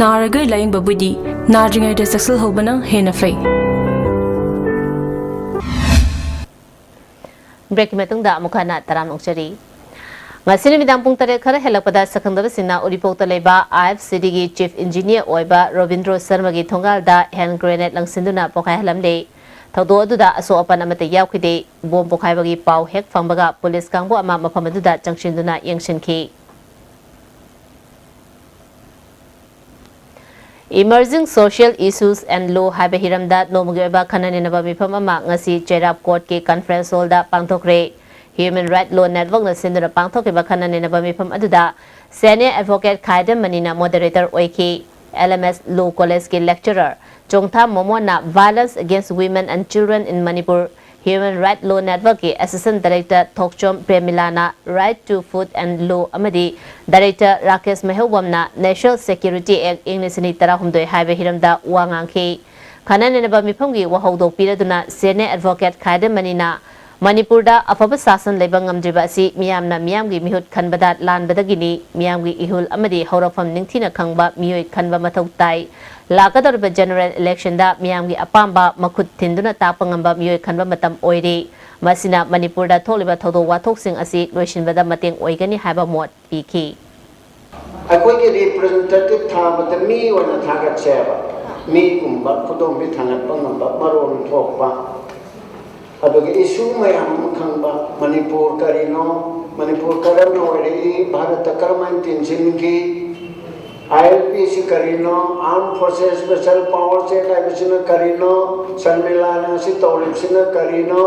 ꯅꯥꯔꯒ ꯂꯥꯌꯦꯡꯕꯕꯨꯗꯤ ꯅꯥꯗ꯭ꯔꯤꯉꯩꯗ ꯆꯦꯛꯁꯤꯜꯍꯧꯕꯅ ꯍꯦꯟꯅ ꯐꯩ꯫ ꯕ꯭ꯔꯦꯛꯀꯤ ꯃꯇꯨꯡꯗ ꯑꯃꯨꯛ ꯍꯟꯅ ꯇꯔꯥꯝꯅ ꯑꯣꯛꯆꯔꯤ꯫ ꯉꯁꯤ ꯅꯨꯃꯤꯗꯥꯡ ꯄꯨꯡ ꯇꯔꯦꯠ ꯈꯔ ꯍꯦꯜꯂꯛꯄꯗ ꯁꯛꯈꯪꯗꯕꯁꯤꯡꯅ ꯎꯔꯤꯄꯣꯛꯇ ꯂꯩꯕ ꯑꯥꯏ ꯑꯦꯐ ꯁꯤꯗꯤꯒꯤ ꯆꯤꯐ ꯏꯟꯖꯤꯅꯤꯌꯔ ꯑꯣꯏꯕ ꯔꯣꯕꯤꯟꯗ꯭ꯔꯣ ꯁꯔꯃꯒꯤ ꯊꯣꯡꯒꯥꯜꯗ ꯍꯦꯟ ꯒ꯭ꯔꯦꯅꯦꯗ ꯂꯪꯁꯤꯟꯗꯨꯅ ꯄꯣꯈꯥꯏꯍꯜꯂꯝꯂꯦ꯫ ꯊꯧꯗꯣꯛ ꯑꯗꯨꯗ ꯑꯁꯣꯛ ꯑꯄꯟ ꯑꯃꯠꯇ ꯌꯥꯎꯈꯤꯗꯦ꯫ ꯕꯣꯝ ꯄꯣꯈꯥꯏꯕꯒꯤ ꯄꯥꯎ ꯍꯦꯛ ꯐꯪꯕꯒ ꯄꯨꯂꯤꯁ ꯀꯥꯡꯕꯨ ꯑꯃ ꯃꯐꯝ ꯑꯗꯨꯗ ꯆꯪꯁꯤꯟꯗꯨꯅ ꯌꯦꯡꯁꯤꯟꯈꯤ꯫ Emerging Social Issues and Law ꯍꯥꯏꯕ ꯍꯤꯔꯝꯗ ꯅꯣꯡꯃꯒꯤ ꯑꯣꯏꯕ ꯈꯟꯅ ꯅꯩꯅꯕ ꯃꯤꯐꯝ ꯑꯃ ꯉꯁꯤ ꯆꯩꯔꯥꯞ ꯀꯣꯔꯠꯀꯤ ꯀꯟꯐꯔꯦꯟꯁ ꯍꯣꯜꯗ ꯄꯥꯡꯊꯣꯛꯈ꯭ꯔꯦ꯫ ꯍ꯭ꯌꯨꯃꯦꯟ ꯔꯥꯏꯠ ꯂꯣ ꯅꯦꯠꯋꯔꯛꯅ ꯁꯤꯟꯗꯨꯅ ꯄꯥꯡꯊꯣꯛꯈꯤꯕ ꯈꯟꯅ ꯅꯩꯅꯕ ꯃꯤꯐꯝ ꯑꯗꯨꯗ ꯁꯦꯅꯤꯌꯔ ꯑꯦꯗꯚꯣꯀꯦꯠ ꯈꯥꯏꯗꯝ ꯃꯅꯤꯅ ꯃꯣꯗꯔꯦꯇꯔ ꯑꯣꯏꯈꯤ꯫ ꯑꯦꯜ ꯑꯦꯝ ꯑꯦꯁ ꯂꯣ ꯀꯣꯂꯦꯖꯀꯤ lecturer Chongtham ꯃꯣꯃꯣꯟꯅ Violence Against Women and Children in Manipur Human Right Law Networkꯀꯤ ꯑꯦꯁꯤꯁꯇꯦꯟ ꯗꯥꯏꯔꯦꯛꯇꯔ ꯊꯣꯛꯆꯣꯝ ꯄ꯭ꯔꯦꯃꯤꯂꯥꯅ Right to Food and Law ꯑꯃꯗꯤ ꯗꯥꯏꯔꯦꯛꯇꯔ ꯔꯥꯀꯦꯁ ꯃꯩꯍꯧꯕꯝꯅ National Security Act ꯏꯪ ꯂꯤꯁꯤꯡ ꯑꯅꯤ ꯇꯔꯥꯍꯨꯝꯗꯣꯏ ꯍꯥꯏꯕ ꯍꯤꯔꯝꯗ ꯋꯥ ꯉꯥꯡꯈꯤ꯫ ꯈꯟꯅ ꯅꯩꯅꯕ ꯃꯤꯐꯝꯒꯤ ꯋꯥꯍꯧꯗꯣꯛ ꯄꯤꯔꯗꯨꯅ ꯁꯦꯅꯤꯌꯔ ꯑꯦꯗꯚꯣꯀꯦꯠ ꯈꯥꯏꯗꯝ ꯃꯅꯤꯅ ꯃꯅꯤꯄꯨꯔꯗ ꯑꯐꯕ ꯁꯥꯁꯟ ꯂꯩꯕ ꯉꯝꯗ꯭ꯔꯤꯕ ꯑꯁꯤ ꯃꯤꯌꯥꯝꯅ ꯃꯤꯌꯥꯝꯒꯤ ꯃꯤꯍꯨꯠ ꯈꯟꯕꯗ ꯂꯥꯟꯕꯗꯒꯤꯅꯤ꯫ ꯃꯤꯌꯥꯝꯒꯤ ꯏꯍꯨꯜ ꯑꯃꯗꯤ ꯍꯧꯔꯛꯐꯝ ꯅꯤꯡꯊꯤꯅ ꯈꯪꯕ ꯃꯤꯑꯣꯏ ꯈꯟꯕ ꯃꯊꯧ ꯇꯥꯏ꯫ ꯂꯥꯛꯀꯗꯧꯔꯤꯕ ꯖꯦꯅꯔꯦꯜ ꯏꯂꯦꯛꯁꯟꯗ ꯃꯤꯌꯥꯝꯒꯤ ꯑꯄꯥꯝꯕ ꯃꯈꯨꯠ ꯊꯤꯟꯗꯨꯅ ꯇꯥꯛꯄ ꯉꯝꯕ ꯃꯤꯑꯣꯏ ꯈꯟꯕ ꯃꯇꯝ ꯑꯣꯏꯔꯦ꯫ ꯃꯁꯤꯅ ꯃꯅꯤꯄꯨꯔꯗ ꯊꯣꯛꯂꯤꯕ ꯊꯧꯗꯣꯛ ꯋꯥꯊꯣꯛꯁꯤꯡ ꯑꯁꯤ ꯂꯣꯏꯁꯤꯟꯕꯗ ꯃꯇꯦꯡ ꯑꯣꯏꯒꯅꯤ ꯍꯥꯏꯕ ꯃꯣꯠ ꯄꯤꯈꯤ꯫ ꯑꯩꯈꯣꯏꯒꯤ ꯔꯤꯄ꯭ꯔꯖꯦꯟꯇꯦꯇꯤꯚ ꯊꯥꯕꯗ ꯃꯤ ꯑꯣꯏꯅ ꯊꯥꯒꯠꯁꯦꯕ꯫ ꯃꯤꯒꯨꯝꯕ ꯈꯨꯗꯣꯝꯕꯤ ꯊꯥꯡꯒꯠꯄ ꯉꯝꯕ, ꯃꯔꯣꯟ ꯊꯣꯛꯄ, ꯑꯗꯨꯒ ꯏꯁꯨ ꯃꯌꯥꯝ ꯑꯃ ꯈꯪꯕ, ꯃꯅꯤꯄꯨꯔ ꯀꯔꯤꯅꯣ, ꯃꯅꯤꯄꯨꯔ ꯀꯔꯝꯅ ꯑꯣꯏꯔꯛꯏ, ꯚꯥꯔꯠꯇ ꯀꯔꯝꯍꯥꯏꯅ ꯇꯤꯟꯁꯤꯟꯈꯤ, ꯑꯥꯏ ꯑꯦꯜ ꯄꯤ ꯁꯤ ꯀꯔꯤꯅꯣ, Armed Forces Special Powers Act ꯍꯥꯏꯕꯁꯤꯅ ꯀꯔꯤꯅꯣ, ꯁꯔꯃꯤꯂꯥꯅ ꯑꯁꯤ ꯇꯧꯔꯤꯕꯁꯤꯅ ꯀꯔꯤꯅꯣ,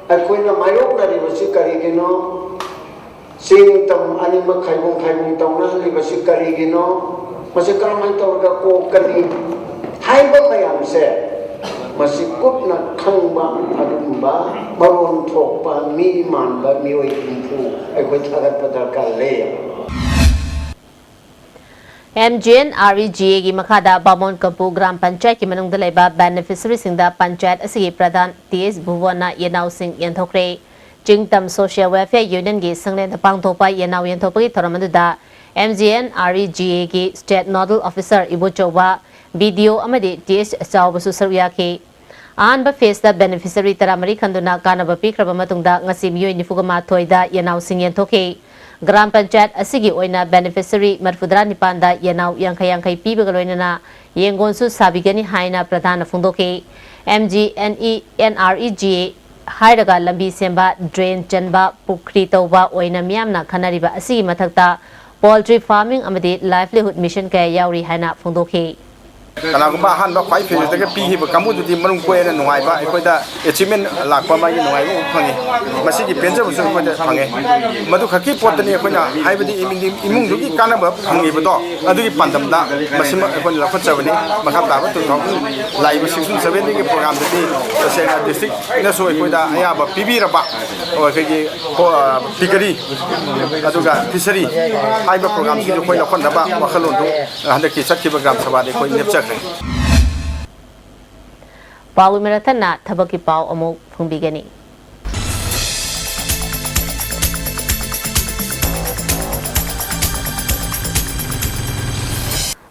ꯑꯩꯈꯣꯏꯅ ꯃꯥꯌꯣꯛꯅꯔꯤꯕꯁꯤ ꯀꯔꯤꯒꯤꯅꯣ, ꯆꯤꯡ ꯇꯝ ꯑꯅꯤꯃꯛ ꯈꯥꯏꯕꯨꯡ ꯈꯥꯏꯕꯨꯡ ꯇꯧꯅꯍꯜꯂꯤꯕꯁꯤ ꯀꯔꯤꯒꯤꯅꯣ? ꯃꯁꯤ ꯀꯔꯝꯍꯥꯏꯅ ꯇꯧꯔꯒ ꯀꯣꯛꯀꯅꯤ? ꯍꯥꯏꯕ ꯃꯌꯥꯝꯁꯦ ꯃꯁꯤ ꯀꯨꯞꯅ ꯈꯪꯕ ꯑꯗꯨꯒꯨꯝꯕ ꯃꯔꯣꯟ ꯊꯣꯛꯄ ꯃꯤ ꯃꯥꯟꯕ ꯃꯤꯑꯣꯏ ꯍꯨꯝꯐꯨ ꯑꯩꯈꯣꯏ ꯊꯥꯒꯠꯄ ꯗꯔꯀꯥꯔ ꯂꯩ꯫ MGNREGAꯒꯤ ꯃꯈꯥꯗ ꯕꯥꯃꯣꯟ ꯀꯝꯄꯨ ꯒ꯭ꯔꯥꯝ ꯄꯟꯆꯥꯌꯠꯀꯤ ꯃꯅꯨꯡꯗ ꯂꯩꯕ ꯕꯦꯅꯤꯐꯤꯁꯔꯤꯁꯤꯡꯗ ꯄꯟꯆꯥꯌꯠ ꯑꯁꯤꯒꯤ ꯄ꯭ꯔꯙꯥꯟ ꯇꯤ ꯑꯦꯁ ꯚꯨꯕꯣꯟꯅ ꯌꯦꯟꯅꯥꯎꯁꯤꯡ ꯌꯦꯟꯊꯣꯛꯈ꯭ꯔꯦ꯫ ꯆꯤꯡꯇꯝ ꯁꯣꯁꯤꯌꯦꯜ ꯋꯦꯜꯐꯤꯌꯔ ꯌꯨꯅꯤꯌꯟꯒꯤ ꯁꯪꯂꯦꯟꯗ ꯄꯥꯡꯊꯣꯛꯄ ꯌꯦꯟꯅꯥꯎ ꯌꯦꯟꯊꯣꯛꯄꯒꯤ ꯊꯧꯔꯝ ꯑꯗꯨꯗ MGNREGAꯒꯤ state nodal officer Ibochouba, BDO ꯑꯃꯗꯤ ꯇꯤ ꯑꯦꯁ ꯆꯥꯎꯕꯁꯨ ꯁꯔꯨꯛ ꯌꯥꯈꯤ꯫ ꯑꯍꯥꯟꯕ ꯐꯦꯖꯇ ꯕꯦꯅꯤꯐꯤꯁꯔꯤ ꯇꯔꯥꯃꯔꯤ ꯈꯟꯗꯨꯅ ꯀꯥꯟꯅꯕ ꯄꯤꯈ꯭ꯔꯕ ꯃꯇꯨꯡꯗ ꯉꯁꯤ ꯃꯤꯑꯣꯏ ꯅꯤꯐꯨꯒ ꯃꯥꯊꯣꯏꯗ ꯌꯦꯟꯅꯥꯎꯁꯤꯡ ꯌꯦꯟꯊꯣꯛꯈꯤ꯫ ꯒ꯭ꯔꯥꯝ ꯄꯟꯆꯥꯌꯠ ꯑꯁꯤꯒꯤ ꯑꯣꯏꯅ ꯕꯦꯅꯤꯐꯤꯁꯔꯤ ꯃꯔꯤꯐꯨꯇꯔꯥ ꯅꯤꯄꯥꯟꯗ ꯌꯦꯟꯅꯥꯎ ꯌꯥꯡꯈꯩ ꯌꯥꯡꯈꯩ ꯄꯤꯕꯒ ꯂꯣꯏꯅꯅ ꯌꯦꯡꯒꯣꯟꯁꯨ ꯁꯥꯕꯤꯒꯅꯤ ꯍꯥꯏꯅ ꯄ꯭ꯔꯙꯥꯟꯅ ꯐꯣꯡꯗꯣꯛꯈꯤ꯫ MGNREGA ꯍꯥꯏꯔꯒ ꯂꯝꯕꯤ ꯁꯦꯝꯕ, ꯗ꯭ꯔꯦꯟ ꯆꯟꯕ, ꯄꯨꯈ꯭ꯔꯤ ꯇꯧꯕ ꯑꯣꯏꯅ ꯃꯤꯌꯥꯝꯅ ꯈꯟꯅꯔꯤꯕ ꯑꯁꯤꯒꯤ ꯃꯊꯛꯇ ꯄꯣꯜꯇ꯭ꯔꯤ ꯐꯥꯔꯃꯤꯡ ꯑꯃꯗꯤ ꯂꯥꯏꯚꯂꯤꯍꯨꯗ ꯃꯤꯁꯟ ꯀꯌꯥ ꯌꯥꯎꯔꯤ ꯍꯥꯏꯅ ꯐꯣꯡꯗꯣꯛꯈꯤ꯫ ꯀꯅꯥꯒꯨꯝꯕ ꯑꯍꯥꯟꯕ ꯈ꯭ꯋꯥꯏ ꯐꯦꯁꯇꯒ ꯄꯤꯈꯤꯕ ꯀꯥꯡꯕꯨꯗꯨꯗꯤ ꯃꯔꯨꯝ ꯀꯣꯛꯑꯦꯅ ꯅꯨꯡꯉꯥꯏꯕ, ꯑꯩꯈꯣꯏꯗ ꯑꯦꯆꯤꯞꯃꯦꯟ ꯂꯥꯛꯄ ꯃꯥꯒꯤ ꯅꯨꯡꯉꯥꯏꯕ ꯑꯃ ꯐꯪꯉꯤ꯫ ꯃꯁꯤꯒꯤ ꯄꯦꯟꯖꯕꯁꯨ ꯑꯩꯈꯣꯏꯗ ꯐꯪꯉꯦ꯫ ꯃꯗꯨ ꯈꯛꯀꯤ ꯄꯣꯠꯇꯅꯤ ꯑꯩꯈꯣꯏꯅ ꯍꯥꯏꯕꯗꯤ ꯏꯃꯨꯡꯗꯨꯒꯤ ꯀꯥꯟꯅꯕ ꯐꯪꯉꯤꯕꯗꯣ ꯑꯗꯨꯒꯤ ꯄꯥꯟꯗꯝꯗ ꯃꯁꯤꯃꯛ ꯑꯩꯈꯣꯏꯅ ꯂꯧꯈꯠꯆꯕꯅꯤ꯫ ꯃꯈꯥ ꯇꯥꯕ ꯇꯨ ꯊꯥꯎꯖꯟ ꯂꯥꯛꯏꯕ ꯁꯤꯛꯁꯇꯤꯟ ꯁꯚꯦꯟꯇꯤꯟꯒꯤ ꯄ꯭ꯔꯣꯒ꯭ꯔꯥꯝꯗꯗꯤ ꯇꯁꯦꯡꯅ ꯗꯤꯁꯇ꯭ꯔꯤꯛꯅꯁꯨ ꯑꯩꯈꯣꯏꯗ ꯑꯌꯥꯕ ꯄꯤꯕꯤꯔꯕ ꯑꯩꯈꯣꯏꯒꯤ ꯄꯤꯒꯔꯤ ꯑꯗꯨꯒ ꯐꯤꯁꯔꯤ ꯍꯥꯏꯕ ꯄ꯭ꯔꯣꯒ꯭ꯔꯥꯝꯁꯤꯡꯗꯨ ꯑꯩꯈꯣꯏ ꯂꯧꯈꯠꯅꯕ ꯋꯥꯈꯜꯂꯣꯟꯗꯨ ꯍꯟꯗꯛꯀꯤ ꯆꯠꯈꯤꯕ ꯒ꯭ꯔꯥꯝ ꯁꯚꯥꯗ ꯑꯩꯈꯣꯏ ꯂꯦꯞꯆꯈ꯭ꯔꯦ꯫ ꯄꯥꯎꯒꯤ ꯃꯔꯛ ꯊꯠꯅ ꯊꯕꯛꯀꯤ ꯄꯥꯎ ꯑꯃꯨꯛ ꯐꯣꯡꯕꯤꯒꯅꯤ꯫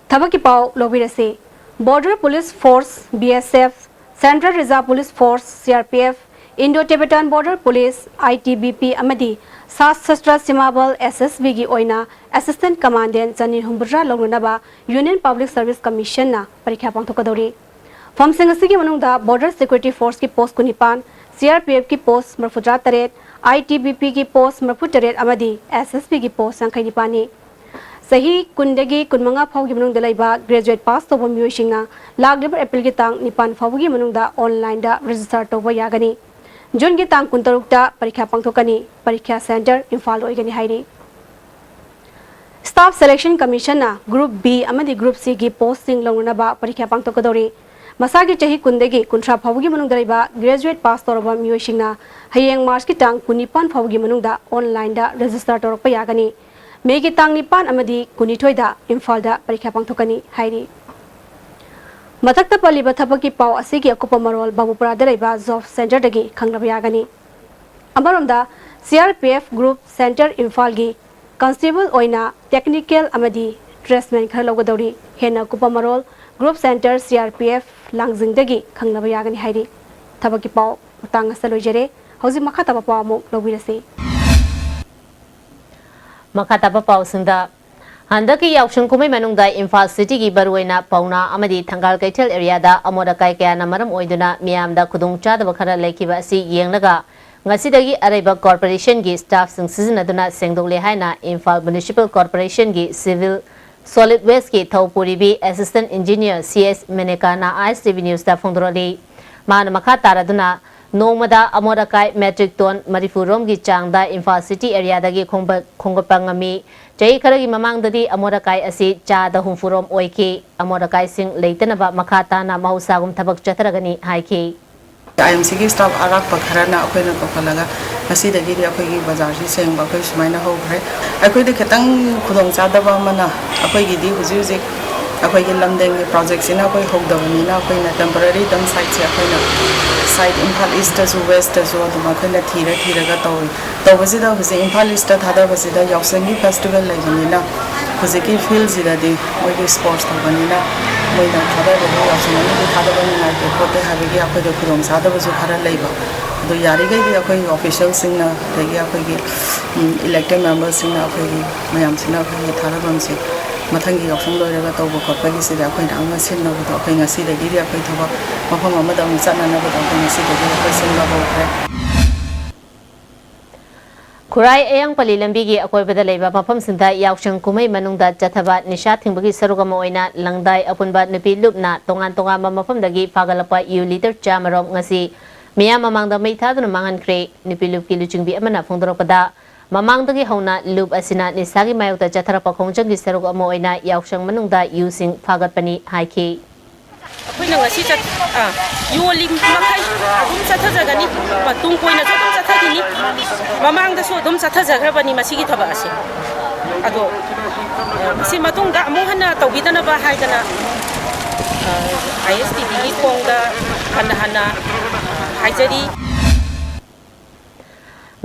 ꯊꯕꯛꯀꯤ ꯄꯥꯎ ꯂꯧꯕꯤꯔꯁꯤ꯫ Border Police Force, BSF, Central Reserve Police Force, CRPF, Indo Tibetan Border Police, ITBP ꯑꯃꯗꯤ Sashastra Sima Bal, SSBꯒꯤ ꯑꯣꯏꯅ Assistant Commandant ꯆꯅꯤ ꯍꯨꯝꯐꯨꯇꯔꯥ ꯂꯧꯅꯅꯕ Union Public Service Commissionꯅ ꯄꯔꯤꯈ꯭ꯌꯥ ꯄꯥꯡꯊꯣꯛꯀꯗꯧꯔꯤ꯫ ꯐꯝꯁꯤꯡ ꯑꯁꯤꯒꯤ ꯃꯅꯨꯡꯗ Border Security Forceꯀꯤ post ꯀꯨꯟꯅꯤꯄꯥꯟ, CRPFꯀꯤ post ꯃꯔꯤꯐꯨꯇꯔꯥ ꯇꯔꯦꯠ, ITBPꯒꯤ post ꯃꯔꯤꯐꯨꯇꯔꯦꯠ ꯑꯃꯗꯤ SSBꯒꯤ post ꯌꯥꯡꯈꯩ ꯅꯤꯄꯥꯟꯅꯤ꯫ ꯆꯍꯤ ꯀꯨꯟꯗꯒꯤ ꯀꯨꯟꯃꯉꯥ ꯐꯥꯎꯒꯤ ꯃꯅꯨꯡꯗ ꯂꯩꯕ graduate pass ꯇꯧꯕ ꯃꯤꯑꯣꯏꯁꯤꯡꯅ ꯂꯥꯛꯂꯤꯕ Aprilꯒꯤ ꯇꯥꯡ ꯅꯤꯄꯥꯟ ꯐꯥꯎꯕꯒꯤ ꯃꯅꯨꯡꯗ onlineꯗ register ꯇꯧꯕ ꯌꯥꯒꯅꯤ꯫ Juneꯒꯤ ꯇꯥꯡ ꯀꯨꯟꯇꯔꯨꯛꯇ ꯄꯔꯤꯈ꯭ꯌꯥ ꯄꯥꯡꯊꯣꯛꯀꯅꯤ꯫ ꯄꯔꯤꯈ꯭ꯌꯥ centre ꯏꯝꯐꯥꯜꯗ ꯑꯣꯏꯒꯅꯤ ꯍꯥꯏꯔꯤ꯫ Staff Selection Commissionꯅ Group B ꯑꯃꯗꯤ Group Cꯒꯤ postꯁꯤꯡ ꯂꯧꯅꯅꯕ ꯄꯔꯤꯈ꯭ꯌꯥ ꯄꯥꯡꯊꯣꯛꯀꯗꯧꯔꯤ꯫ ꯃꯁꯥꯒꯤ ꯆꯍꯤ ꯀꯨꯟꯗꯒꯤ ꯀꯨꯟꯊ꯭ꯔꯥ ꯐꯥꯎꯕꯒꯤ ꯃꯅꯨꯡꯗ ꯂꯩꯕ graduate pass ꯇꯧꯔꯕ ꯃꯤꯑꯣꯏꯁꯤꯡꯅ ꯍꯌꯦꯡ March ꯀꯤ ꯇꯥꯡ ꯀꯨꯟꯅꯤꯄꯥꯟ ꯐꯥꯎꯕꯒꯤ ꯃꯅꯨꯡꯗ online ꯗ register ꯇꯧꯔꯛꯄ ꯌꯥꯒꯅꯤ꯫ May ꯒꯤ ꯇꯥꯡ ꯅꯤꯄꯥꯟ ꯑꯃꯗꯤ ꯀꯨꯟꯅꯤꯊꯣꯏꯗ ꯏꯝꯐꯥꯜꯗ ꯄꯔꯤꯈ꯭ꯌꯥ ꯄꯥꯡꯊꯣꯛꯀꯅꯤ ꯍꯥꯏꯔꯤ꯫ ꯃꯊꯛꯇ ꯄꯜꯂꯤꯕ ꯊꯕꯛꯀꯤ ꯄꯥꯎ ꯑꯁꯤꯒꯤ ꯑꯀꯨꯞꯄ ꯃꯔꯣꯜ ꯕꯥꯕꯨꯄꯨꯔꯥꯗ ꯂꯩꯕ job centre ꯗꯒꯤ ꯈꯪꯅꯕ ꯌꯥꯒꯅꯤ꯫ ꯑꯃꯔꯣꯝꯗ, C R P F group centre ꯏꯝꯐꯥꯜꯒꯤ constable ꯑꯣꯏꯅ technical ꯑꯃꯗꯤ tradesman ꯈꯔ ꯂꯧꯒꯗꯧꯔꯤ꯫ ꯍꯦꯟꯅ ꯑꯀꯨꯞꯄ ꯃꯔꯣꯜ group centre C R P F ꯂꯥꯡꯖꯤꯡꯗꯒꯤ ꯈꯪꯅꯕ ꯌꯥꯒꯅꯤ ꯍꯥꯏꯔꯤ꯫ ꯊꯕꯛꯀꯤ ꯄꯥꯎ ꯃꯇꯥꯡ ꯑꯁꯤꯗ ꯂꯣꯏꯖꯔꯦ꯫ ꯍꯧꯖꯤꯛ ꯃꯈꯥ ꯇꯥꯕ ꯄꯥꯎ ꯑꯃꯨꯛ ꯂꯧꯕꯤꯔꯁꯤ꯫ ꯃꯈꯥ ꯇꯥꯕ ꯄꯥꯎꯁꯤꯡꯗ, ꯍꯟꯗꯛꯀꯤ ꯌꯥꯎꯁꯪ ꯀꯨꯝꯍꯩ ꯃꯅꯨꯡꯗ ꯏꯝꯐꯥꯜ cityꯒꯤ ꯃꯔꯨꯑꯣꯏꯅ ꯄꯥꯎꯅꯥ ꯑꯃꯗꯤ ꯊꯪꯒꯥꯜ ꯀꯩꯊꯦꯜ areaꯗ ꯑꯃꯣꯠ ꯑꯀꯥꯏ ꯀꯌꯥꯅ ꯃꯔꯝ ꯑꯣꯏꯗꯨꯅ ꯃꯤꯌꯥꯝꯗ ꯈꯨꯗꯣꯡꯆꯥꯗꯕ ꯈꯔ ꯂꯩꯈꯤꯕ ꯑꯁꯤ ꯌꯦꯡꯂꯒ, ꯉꯁꯤꯗꯒꯤ ꯑꯔꯩꯕ corporationꯒꯤ staffꯁꯤꯡ ꯁꯤꯖꯤꯟꯅꯗꯨꯅ ꯁꯦꯡꯗꯣꯛꯂꯦ ꯍꯥꯏꯅ ꯏꯝꯐꯥꯜ Municipal Corporationꯒꯤ Civil Solid Wasteꯀꯤ ꯊꯧ ꯄꯨꯔꯤꯕꯤ Assistant Engineer C S ꯃꯦꯅꯦꯀꯥꯅ I S T V Newsꯇ ꯐꯣꯡꯗꯣꯔꯛꯂꯤ꯫ ꯃꯥꯅ ꯃꯈꯥ ꯇꯥꯔꯗꯨꯅ, ꯅꯣꯡꯃꯗ ꯑꯃꯣꯠ ꯑꯀꯥꯏ metric ton ꯃꯔꯤꯐꯨ ꯔꯣꯝꯒꯤ ꯆꯥꯡꯗ ꯏꯝꯐꯥꯜ city areaꯗꯒꯤ ꯈꯣꯝꯕ-, ꯈꯣꯝꯒꯠꯄ ꯉꯝꯃꯤ꯫ ꯆꯍꯤ ꯈꯔꯒꯤ ꯃꯃꯥꯡꯗꯗꯤ ꯑꯃꯣꯠ ꯑꯀꯥꯏ ꯑꯁꯤ ꯆꯥꯗ ꯍꯨꯝꯐꯨ ꯔꯣꯝ ꯑꯣꯏꯈꯤ꯫ ꯑꯃꯣꯠ ꯑꯀꯥꯏꯁꯤꯡ ꯂꯩꯇꯅꯕ ꯃꯈꯥ ꯇꯥꯅ ꯃꯍꯧꯁꯥꯒꯨꯝ ꯊꯕꯛ ꯆꯠꯊꯔꯒꯅꯤ ꯍꯥꯏꯈꯤ꯫ I M Cꯒꯤ staff ꯑꯔꯥꯛꯄ ꯈꯔꯅ ꯑꯩꯈꯣꯏꯅ ꯀꯧꯈꯠꯂꯒ ꯉꯁꯤꯗꯒꯤꯗꯤ ꯑꯩꯈꯣꯏꯒꯤ ꯕꯖꯥꯔꯁꯤ ꯁꯦꯡꯕ ꯑꯩꯈꯣꯏ ꯁꯨꯃꯥꯏꯅ ꯍꯧꯈ꯭ꯔꯦ꯫ ꯑꯩꯈꯣꯏꯗ ꯈꯤꯇꯪ ꯈꯨꯗꯣꯡꯆꯥꯗꯕ ꯑꯃꯅ, ꯑꯩꯈꯣꯏꯒꯤꯗꯤ ꯍꯧꯖꯤꯛ ꯍꯧꯖꯤꯛ ꯑꯩꯈꯣꯏꯒꯤ ꯂꯝꯗꯦꯡꯒꯤ projectꯁꯤꯅ ꯑꯩꯈꯣꯏ ꯍꯧꯗꯕꯅꯤꯅ, ꯑꯩꯈꯣꯏꯅ temporary dump siteꯁꯦ ꯑꯩꯈꯣꯏꯅ site ꯏꯝꯐꯥꯜ Eastꯇꯁꯨ Westꯇꯁꯨ ꯑꯗꯨꯝ ꯑꯩꯈꯣꯏꯅ ꯊꯤꯔ ꯊꯤꯔꯒ ꯇꯧꯏ꯫ ꯇꯧꯕꯁꯤꯗ ꯍꯧꯖꯤꯛ ꯏꯝꯐꯥꯜ Eastꯇ ꯊꯥꯗꯕꯁꯤꯗ ꯌꯥꯎꯁꯪꯒꯤ festival ꯂꯩꯕꯅꯤꯅ, ꯍꯧꯖꯤꯛꯀꯤ fieldꯁꯤꯗꯗꯤ ꯃꯣꯏꯒꯤ sports ꯇꯧꯕꯅꯤꯅ, ꯃꯣꯏꯅ ꯊꯥꯗꯕꯗꯣ ꯌꯥꯎꯁꯪ ꯃꯅꯨꯡꯗ ꯊꯥꯗꯕ ꯅꯨꯡꯉꯥꯏꯇꯦ ꯈꯣꯠꯇꯦ ꯍꯥꯏꯕꯒꯤ ꯑꯩꯈꯣꯏꯗ ꯈꯨꯗꯣꯡꯆꯥꯗꯕꯁꯨ ꯈꯔ ꯂꯩꯕ꯫ ꯑꯗꯣ ꯌꯥꯔꯤꯈꯩꯗꯤ ꯑꯩꯈꯣꯏ officialꯁꯤꯡꯅ, ꯑꯗꯒꯤ ꯑꯩꯈꯣꯏꯒꯤ, ꯎꯝ, elected memberꯁꯤꯡꯅ, ꯑꯩꯈꯣꯏꯒꯤ ꯃꯌꯥꯝꯁꯤꯅ ꯑꯩꯈꯣꯏꯒꯤ ꯊꯥꯗꯐꯝꯁꯦ ꯃꯊꯪꯒꯤ ꯌꯥꯎꯁꯪ ꯂꯣꯏꯔꯒ ꯇꯧꯕ ꯈꯣꯠꯄꯒꯤꯁꯤꯗ ꯑꯩꯈꯣꯏꯅ ꯑꯃ ꯁꯤꯟꯅꯕꯗꯣ ꯑꯩꯈꯣꯏ ꯉꯁꯤꯗꯒꯤꯗꯤ ꯑꯩꯈꯣꯏ ꯊꯕꯛ ꯃꯐꯝ ꯑꯃꯗ ꯑꯃꯨꯛ ꯆꯠꯅꯅꯕꯗꯣ ꯑꯩꯈꯣꯏ ꯉꯁꯤꯗꯒꯤ ꯑꯩꯈꯣꯏ ꯁꯤꯟꯕ ꯍꯧꯈ꯭ꯔꯦ꯫ ꯈꯨꯔꯥꯏ ꯑꯌꯥꯡꯄꯜꯂꯤ ꯂꯝꯕꯤꯒꯤ ꯑꯀꯣꯏꯕꯗ ꯂꯩꯕ ꯃꯐꯝꯁꯤꯡꯗ ꯌꯥꯎꯁꯪ ꯀꯨꯝꯍꯩ ꯃꯅꯨꯡꯗ ꯆꯠꯊꯕ ꯅꯤꯁꯥ ꯊꯤꯡꯕꯒꯤ ꯁꯔꯨꯛ ꯑꯃ ꯑꯣꯏꯅ ꯂꯪꯗꯥꯏ ꯑꯄꯨꯟꯕ ꯅꯨꯄꯤ ꯂꯨꯞꯅ ꯇꯣꯉꯥꯟ ꯇꯣꯉꯥꯟꯕ ꯃꯐꯝꯗꯒꯤ ꯐꯥꯒꯠꯂꯛꯄ ꯌꯨ litre ꯆꯥꯃꯔꯣꯝ ꯉꯁꯤ ꯃꯤꯌꯥꯝ ꯃꯃꯥꯡꯗ ꯃꯩ ꯊꯥꯗꯨꯅ ꯃꯥꯡꯍꯟꯈ꯭ꯔꯦ꯫ ꯅꯨꯄꯤ ꯂꯨꯞꯀꯤ ꯂꯨꯆꯤꯡꯕꯤ ꯑꯃꯅ ꯐꯣꯡꯗꯣꯔꯛꯄꯗ, ꯃꯃꯥꯡꯗꯒꯤ ꯍꯧꯅ ꯂꯨꯞ ꯑꯁꯤꯅ ꯅꯤꯁꯥꯒꯤ ꯃꯥꯌꯣꯛꯇ ꯆꯠꯊꯔꯛꯄ ꯈꯣꯡꯖꯪꯒꯤ ꯁꯔꯨꯛ ꯑꯃ ꯑꯣꯏꯅ ꯌꯥꯎꯁꯪ ꯃꯅꯨꯡꯗ ꯌꯨꯁꯤꯡ ꯐꯥꯒꯠꯄꯅꯤ ꯍꯥꯏꯈꯤ꯫ ꯑꯩꯈꯣꯏꯅ ꯉꯁꯤ ꯆꯠ-, ꯑꯥ, ꯌꯣꯜꯂꯤ ꯃꯈꯩ ꯑꯗꯨꯝ ꯆꯠꯊꯖꯒꯅꯤ, ꯇꯨꯡ ꯀꯣꯏꯅꯁꯨ ꯑꯗꯨꯝ ꯆꯠꯊꯈꯤꯅꯤ, ꯃꯃꯥꯡꯗꯁꯨ ꯑꯗꯨꯝ ꯆꯠꯊꯖꯈ꯭ꯔꯕꯅꯤ ꯃꯁꯤꯒꯤ ꯊꯕꯛ ꯑꯁꯦ꯫ ꯑꯗꯣ, ꯑ, ꯃꯁꯤ ꯃꯇꯨꯡꯗ ꯑꯃꯨꯛ ꯍꯟꯅ ꯇꯧꯕꯤꯗꯅꯕ ꯍꯥꯏꯗꯅ, ꯑ, ꯑꯥꯏ ꯑꯦꯁ ꯇꯤ ꯚꯤꯒꯤ ꯈꯣꯡꯗ ꯍꯟꯅ ꯍꯟꯅ, ꯑ, ꯍꯥꯏꯖꯔꯤ꯫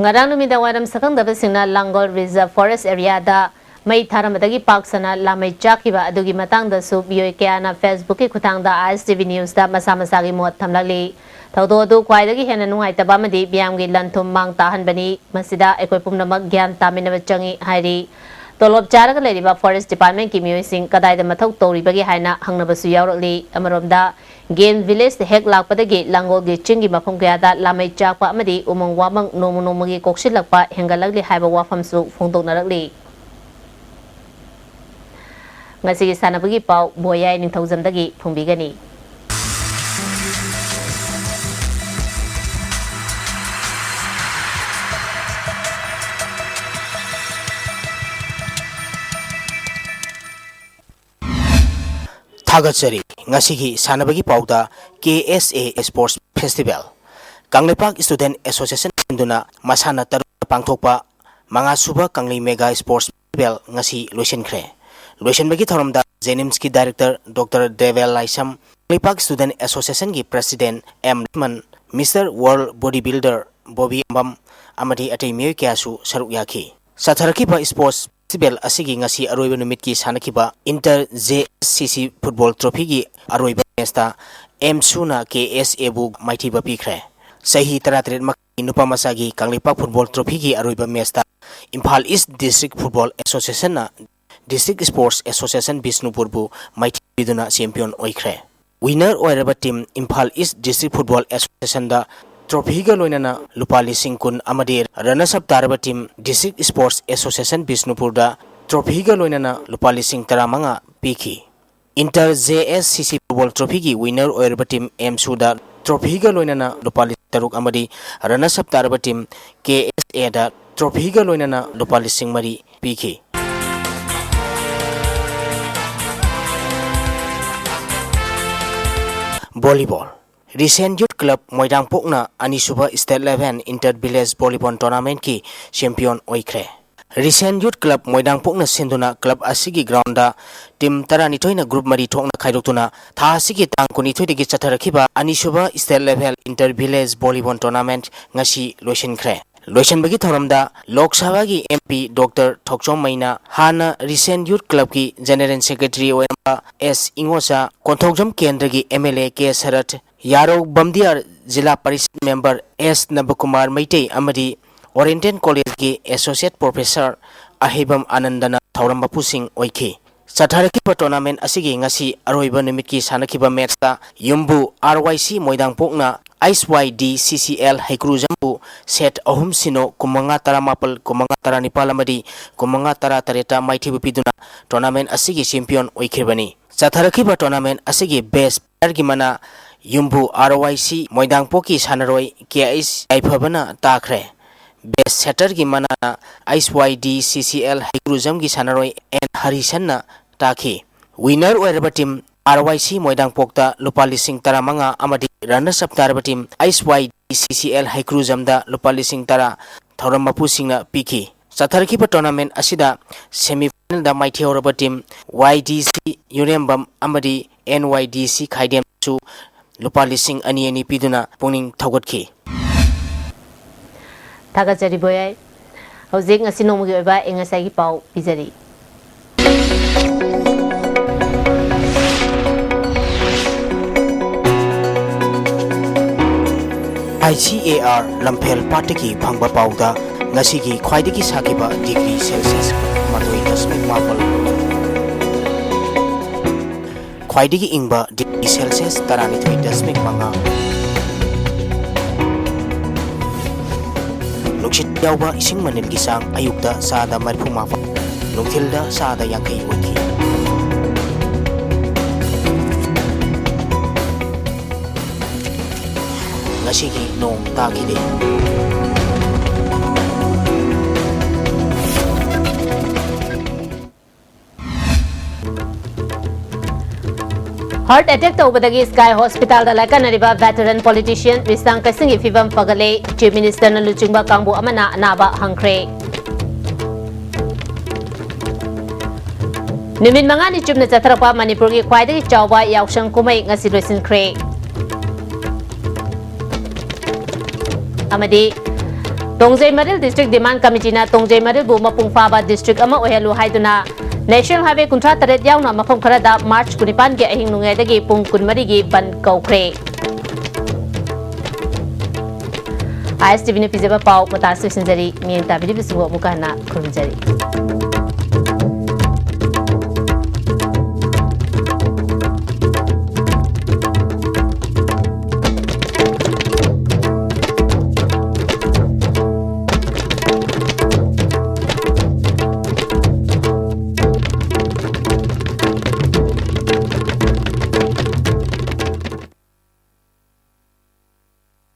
ꯉꯔꯥꯡ ꯅꯨꯃꯤꯗꯥꯡ ꯋꯥꯏꯔꯝ ꯁꯛꯈꯪꯗꯕꯁꯤꯡꯅ ꯂꯥꯡꯒꯣꯜ Reserve Forest Areaꯗ ꯃꯩ ꯊꯥꯔꯝꯕꯗꯒꯤ ꯄꯥꯛ ꯁꯟꯅ ꯂꯥꯃꯩ ꯆꯥꯛꯈꯤꯕ ꯑꯗꯨꯒꯤ ꯃꯇꯥꯡꯗꯁꯨ ꯃꯤꯑꯣꯏ ꯀꯌꯥꯅ Facebookꯀꯤ ꯈꯨꯠꯊꯥꯡꯗ ꯑꯥꯏ ꯑꯦꯁ ꯇꯤ ꯚꯤ Newsꯇ ꯃꯁꯥ ꯃꯁꯥꯒꯤ ꯃꯣꯠ ꯊꯝꯂꯛꯂꯤ꯫ ꯊꯧꯗꯣꯛ ꯑꯗꯨ ꯈ꯭ꯋꯥꯏꯗꯒꯤ ꯍꯦꯟꯅ ꯅꯨꯡꯉꯥꯏꯇꯕ ꯑꯃꯗꯤ ꯃꯤꯌꯥꯝꯒꯤ ꯂꯟ ꯊꯨꯝ ꯃꯥꯡ ꯇꯥꯍꯟꯕꯅꯤ꯫ ꯃꯁꯤꯗ ꯑꯩꯈꯣꯏ ꯄꯨꯝꯅꯃꯛ ꯒ꯭ꯌꯥꯟ ꯇꯥꯃꯤꯟꯅꯕ ꯆꯪꯏ ꯍꯥꯏꯔꯤ꯫ ꯇꯣꯂꯣꯞ ꯆꯥꯔꯒ ꯂꯩꯔꯤꯕ Forest Departmentꯀꯤ ꯃꯤꯑꯣꯏꯁꯤꯡ ꯀꯗꯥꯏꯗ ꯃꯊꯧ ꯇꯧꯔꯤꯕꯒꯦ ꯍꯥꯏꯅ ꯍꯪꯅꯕꯁꯨ ꯌꯥꯎꯔꯛꯂꯤ꯫ ꯑꯃꯔꯣꯝꯗ, Game Village ꯍꯦꯛ ꯂꯥꯛꯄꯗꯒꯤ ꯂꯥꯡꯒꯣꯜꯒꯤ ꯆꯤꯡꯒꯤ ꯃꯐꯝ ꯀꯌꯥꯗ ꯂꯥꯃꯩ ꯆꯥꯛꯄ ꯑꯃꯗꯤ ꯎꯃꯪ ꯋꯥꯃꯪ ꯅꯣꯡꯃ ꯅꯣꯡꯃꯒꯤ ꯀꯣꯛꯁꯤꯜꯂꯛꯄ ꯍꯦꯟꯒꯠꯂꯛꯂꯤ ꯍꯥꯏꯕ ꯋꯥꯐꯝꯁꯨ ꯐꯣꯡꯗꯣꯛꯅꯔꯛꯂꯤ꯫ ꯉꯁꯤꯒꯤ ꯁꯥꯟꯅꯕꯒꯤ ꯄꯥꯎ ꯕꯣꯌꯥꯏ ꯅꯤꯡꯊꯧꯖꯝꯗꯒꯤ ꯐꯣꯡꯕꯤꯒꯅꯤ꯫ ꯊꯥꯒꯠꯆꯔꯤ꯫ ꯉꯁꯤꯒꯤ ꯁꯥꯟꯅꯕꯒꯤ ꯄꯥꯎꯗ K S A Sports Festival, Kangleipak Student Association ꯁꯤꯟꯗꯨꯅ ꯃꯁꯥꯟꯅ ꯇꯔꯨꯛ ꯄꯥꯡꯊꯣꯛꯄ ꯃꯉꯥꯁꯨꯕ ꯀꯪꯂꯩ Mega Sports Festival ꯉꯁꯤ ꯂꯣꯏꯁꯤꯟꯈ꯭ꯔꯦ꯫ ꯂꯣꯏꯁꯤꯟꯕꯒꯤ ꯊꯧꯔꯝꯗ JNIMSꯀꯤ Director Doctor ꯗꯦꯕꯦꯜ ꯂꯥꯏꯁꯝ, Kangleipak Student Associationꯒꯤ President M Lakshman, Mister World Bodybuilder Bobby ꯑꯝꯕꯝ ꯑꯃꯗꯤ ꯑꯇꯩ ꯃꯤꯑꯣꯏ ꯀꯌꯥꯁꯨ ꯁꯔꯨꯛ ꯌꯥꯈꯤ꯫ ꯆꯠꯊꯔꯛꯈꯤꯕ Sports Festival ꯑꯁꯤꯒꯤ ꯉꯁꯤ ꯑꯔꯣꯏꯕ ꯅꯨꯃꯤꯠꯀꯤ ꯁꯥꯟꯅꯈꯤꯕ Inter J S C C Football Trophyꯒꯤ ꯑꯔꯣꯏꯕ matchꯇ ꯑꯦꯝꯁꯨꯅ K S Aꯕꯨ ꯃꯥꯏꯊꯤꯕ ꯄꯤꯈ꯭ꯔꯦ꯫ ꯆꯍꯤ ꯇꯔꯥꯇꯔꯦꯠ ꯃꯈꯥꯒꯤ ꯅꯨꯄꯥ ꯃꯆꯥꯒꯤ ꯀꯪꯂꯩꯄꯥꯛ Football Trophyꯒꯤ ꯑꯔꯣꯏꯕ matchꯇ Imphal East District Football Associationꯅ District Sports Association ꯕꯤꯁꯅꯨꯄꯨꯔꯕꯨ ꯃꯥꯏꯊꯤꯕ ꯄꯤꯗꯨꯅ champion ꯑꯣꯏꯈ꯭ꯔꯦ꯫ Winner ꯑꯣꯏꯔꯕ team Imphal East District Football Associationꯗ trophyꯒ ꯂꯣꯏꯅꯅ ꯂꯨꯄꯥ ꯂꯤꯁꯤꯡ ꯀꯨꯟ ꯑꯃꯗꯤ runners up ꯇꯥꯔꯕ team District Sports Association ꯕꯤꯁꯅꯨꯄꯨꯔꯗ trophyꯒ ꯂꯣꯏꯅꯅ ꯂꯨꯄꯥ ꯂꯤꯁꯤꯡ ꯇꯔꯥꯃꯉꯥ ꯄꯤꯈꯤ꯫ Inter J S C C Football Trophyꯒꯤ winner ꯑꯣꯏꯔꯕ team ꯑꯦꯝꯁꯨꯗ trophyꯒ ꯂꯣꯏꯅꯅ ꯂꯨꯄꯥ ꯂꯤꯁꯤꯡ ꯇꯔꯨꯛ ꯑꯃꯗꯤ runners up ꯇꯥꯔꯕ team K S Aꯗ trophyꯒ ꯂꯣꯏꯅꯅ ꯂꯨꯄꯥ ꯂꯤꯁꯤꯡ ꯃꯔꯤ ꯄꯤꯈꯤ꯫ Volleyball. Risen Youth Club ꯃꯣꯏꯔꯥꯡꯄꯣꯛꯅ ꯑꯅꯤꯁꯨꯕ State Level Inter Village Volleyball Tournamentꯀꯤ champion ꯑꯣꯏꯈ꯭ꯔꯦ꯫ Risen Youth Club ꯃꯣꯏꯔꯥꯡꯄꯣꯛꯅ ꯁꯤꯟꯗꯨꯅ club ꯑꯁꯤꯒꯤ groundꯗ team ꯇꯔꯥꯅꯤꯊꯣꯏꯅ group ꯃꯔꯤ ꯊꯣꯛꯅ ꯈꯥꯏꯗꯣꯛꯇꯨꯅ ꯊꯥ ꯑꯁꯤꯒꯤ ꯇꯥꯡ ꯀꯨꯟꯅꯤꯊꯣꯏꯗꯒꯤ ꯆꯠꯊꯔꯛꯈꯤꯕ ꯑꯅꯤꯁꯨꯕ State Level Inter Village Volleyball Tournament ꯉꯁꯤ ꯂꯣꯏꯁꯤꯟꯈ꯭ꯔꯦ꯫ ꯂꯣꯏꯁꯤꯟꯕꯒꯤ ꯊꯧꯔꯝꯗ ꯂꯣꯛ ꯁꯚꯥꯒꯤ MP Doctor ꯊꯣꯛꯆꯣꯝ ꯃꯩꯅ, ꯍꯥꯟꯅ Risen Youth Clubꯀꯤ General Secretary ꯑꯣꯏꯔꯝꯕ S ꯏꯉꯣꯆꯥ, ꯀꯣꯟꯊꯧꯖꯝ ꯀꯦꯟꯗ꯭ꯔꯒꯤ MLA K ꯁꯔꯠ, ꯌꯥꯔꯧ ꯕꯝꯗꯤꯌꯥꯔ ꯖꯤꯂꯥ ꯄꯔꯤꯁꯠ member S ꯅꯕꯀꯨꯃꯥꯔ ꯃꯩꯇꯩ ꯑꯃꯗꯤ Oriental Collegeꯀꯤ Associate Professor ꯑꯍꯩꯕꯝ ꯑꯥꯅꯟꯗꯅ ꯊꯧꯔꯝ ꯃꯄꯨꯁꯤꯡ ꯑꯣꯏꯈꯤ꯫ ꯆꯠꯊꯔꯛꯈꯤꯕ tournament ꯑꯁꯤꯒꯤ ꯉꯁꯤ ꯑꯔꯣꯏꯕ ꯅꯨꯃꯤꯠꯀꯤ ꯁꯥꯟꯅꯈꯤꯕ matchꯇ ꯌꯨꯝꯕꯨ R Y C ꯃꯣꯏꯗꯥꯡꯄꯣꯛꯅ H Y D C C L ꯍꯩꯀ꯭ꯔꯨꯖꯝꯕꯨ set ꯑꯍꯨꯝ ꯁꯤꯅꯣ, ꯀꯨꯟꯃꯉꯥ ꯇꯔꯥꯃꯥꯄꯜ, ꯀꯨꯟꯃꯉꯥ ꯇꯔꯥꯅꯤꯄꯥꯜ ꯑꯃꯗꯤ ꯀꯨꯟꯃꯉꯥ ꯇꯔꯥꯇꯔꯦꯠꯇ ꯃꯥꯏꯊꯤꯕ ꯄꯤꯗꯨꯅ tournament ꯑꯁꯤꯒꯤ champion ꯑꯣꯏꯈꯤꯕꯅꯤ꯫ ꯆꯠꯊꯔꯛꯈꯤꯕ tournament ꯑꯁꯤꯒꯤ best playerꯒꯤ ꯃꯅꯥ ꯌꯨꯝꯕꯨ R Y C ꯃꯣꯏꯗꯥꯡꯄꯣꯛꯀꯤ ꯁꯥꯟꯅꯔꯣꯏ K H ꯌꯥꯏꯐꯕꯅ ꯇꯥꯈ꯭ꯔꯦ꯫ Best setterꯒꯤ ꯃꯅꯥꯅ H Y D C C L ꯍꯩꯀ꯭ꯔꯨꯖꯝꯒꯤ ꯁꯥꯟꯅꯔꯣꯏ N ꯍꯔꯤꯁꯟꯅ ꯇꯥꯈꯤ꯫ Winner ꯑꯣꯏꯔꯕ team R Y C ꯃꯣꯏꯗꯥꯡꯄꯣꯛꯇ ꯂꯨꯄꯥ ꯂꯤꯁꯤꯡ ꯇꯔꯥꯃꯉꯥ ꯑꯃꯗꯤ runners up ꯇꯥꯔꯕ team H Y D C C L ꯍꯩꯀ꯭ꯔꯨꯖꯝꯗ ꯂꯨꯄꯥ ꯂꯤꯁꯤꯡ ꯇꯔꯥ ꯊꯧꯔꯝ ꯃꯄꯨꯁꯤꯡꯅ ꯄꯤꯈꯤ꯫ ꯆꯠꯊꯔꯛꯈꯤꯕ tournament ꯑꯁꯤꯗ semi finalꯗ ꯃꯥꯏꯊꯤꯍꯧꯔꯕ team Y D C ꯌꯨꯔꯦꯝꯕꯝ ꯑꯃꯗꯤ N Y D C ꯈꯥꯏꯗꯦꯝꯁꯨ ꯂꯨꯄꯥ ꯂꯤꯁꯤꯡ ꯑꯅꯤ ꯑꯅꯤ ꯄꯤꯗꯨꯅ ꯄꯨꯛꯅꯤꯡ ꯊꯧꯒꯠꯈꯤ꯫ ꯊꯥꯒꯠꯆꯔꯤ ꯕꯣꯌꯥꯏ꯫ ꯍꯧꯖꯤꯛ ꯉꯁꯤ ꯅꯣꯡꯃꯒꯤ ꯑꯣꯏꯕ ꯑꯏꯪ ꯑꯁꯥꯒꯤ ꯄꯥꯎ ꯄꯤꯖꯔꯤ꯫ I C A R ꯂꯝꯐꯦꯜ ꯄꯥꯠꯇꯒꯤ ꯐꯪꯕ ꯄꯥꯎꯗ ꯉꯁꯤꯒꯤ ꯈ꯭ꯋꯥꯏꯗꯒꯤ ꯁꯥꯈꯤꯕ degree Celsius ꯃꯥꯊꯣꯏ ꯗꯁꯃꯤꯛ ꯃꯥꯄꯜ, ꯈ꯭ꯋꯥꯏꯗꯒꯤ ꯏꯪꯕ degree Celsius ꯇꯔꯥꯅꯤꯊꯣꯏ ꯗꯁꯃꯤꯛ ꯃꯉꯥ, ꯅꯨꯡꯁꯤꯠ ꯌꯥꯎꯕ ꯏꯁꯤꯡ ꯃꯅꯤꯜꯒꯤ ꯆꯥꯡ ꯑꯌꯨꯛꯇ ꯆꯥꯗ ꯃꯔꯤꯐꯨ ꯃꯥꯄꯜ, ꯅꯨꯡꯊꯤꯜꯗ ꯆꯥꯗ ꯌꯥꯡꯈꯩ ꯑꯣꯏꯈꯤ꯫ ꯉꯁꯤꯒꯤ ꯅꯣꯡ ꯇꯥꯈꯤꯗꯦ꯫ Heart attack ꯇꯧꯕꯗꯒꯤ ꯁ꯭ꯀꯥꯏ ꯍꯣꯁꯄꯤꯇꯥꯜꯗ ꯂꯥꯏꯀꯠꯅꯔꯤꯕ veteran politician ꯔꯤꯁꯥꯡ ꯀꯩꯁꯤꯡꯒꯤ ꯐꯤꯕꯝ ꯐꯒꯠꯂꯦ꯫ Chief Minister ꯅ ꯂꯨꯆꯤꯡꯕ ꯀꯥꯡꯕꯨ ꯑꯃꯅ ꯑꯅꯥꯕ ꯍꯪꯈ꯭ꯔꯦ꯫ ꯅꯨꯃꯤꯠ ꯃꯉꯥꯅꯤ ꯆꯨꯞꯅ ꯆꯠꯊꯔꯛꯄ ꯃꯅꯤꯄꯨꯔꯒꯤ ꯈ꯭ꯋꯥꯏꯗꯒꯤ ꯆꯥꯎꯕ ꯌꯥꯎꯁꯪ ꯀꯨꯝꯍꯩ ꯉꯁꯤ ꯂꯣꯏꯁꯤꯟꯈ꯭ꯔꯦ꯫ ꯑꯃꯗꯤ ꯇꯣꯡꯖꯩ ꯃꯔꯤꯜ District Demand Committee ꯅ ꯇꯣꯡꯖꯩ ꯃꯔꯤꯜꯕꯨ ꯃꯄꯨꯡ ꯐꯥꯕ district ꯑꯃ ꯑꯣꯏꯍꯜꯂꯨ ꯍꯥꯏꯗꯨꯅ National Highway ꯀꯨꯟꯊ꯭ꯔꯥ ꯇꯔꯦꯠ ꯌꯥꯎꯅ ꯃꯐꯝ ꯈꯔꯗ March ꯀꯨꯟꯅꯤꯄꯥꯟꯒꯤ ꯑꯍꯤꯡ ꯅꯣꯡꯌꯥꯏꯗꯒꯤ ꯄꯨꯡ ꯀꯨꯟꯃꯔꯤꯒꯤ ꯕꯟꯗ ꯀꯧꯈ꯭ꯔꯦ꯫ ISTV ꯅ ꯄꯤꯖꯕ ꯄꯥꯎ ꯃꯇꯥꯡ ꯑꯁꯤꯗ ꯂꯣꯏꯁꯤꯟꯖꯔꯤ꯫ ꯃꯤꯠꯌꯦꯡ ꯇꯥꯕꯤꯔꯤꯕꯁꯤꯡꯕꯨ ꯑꯃꯨꯛꯀ ꯍꯟꯅ ꯈꯨꯔꯨꯝꯖꯔꯤ꯫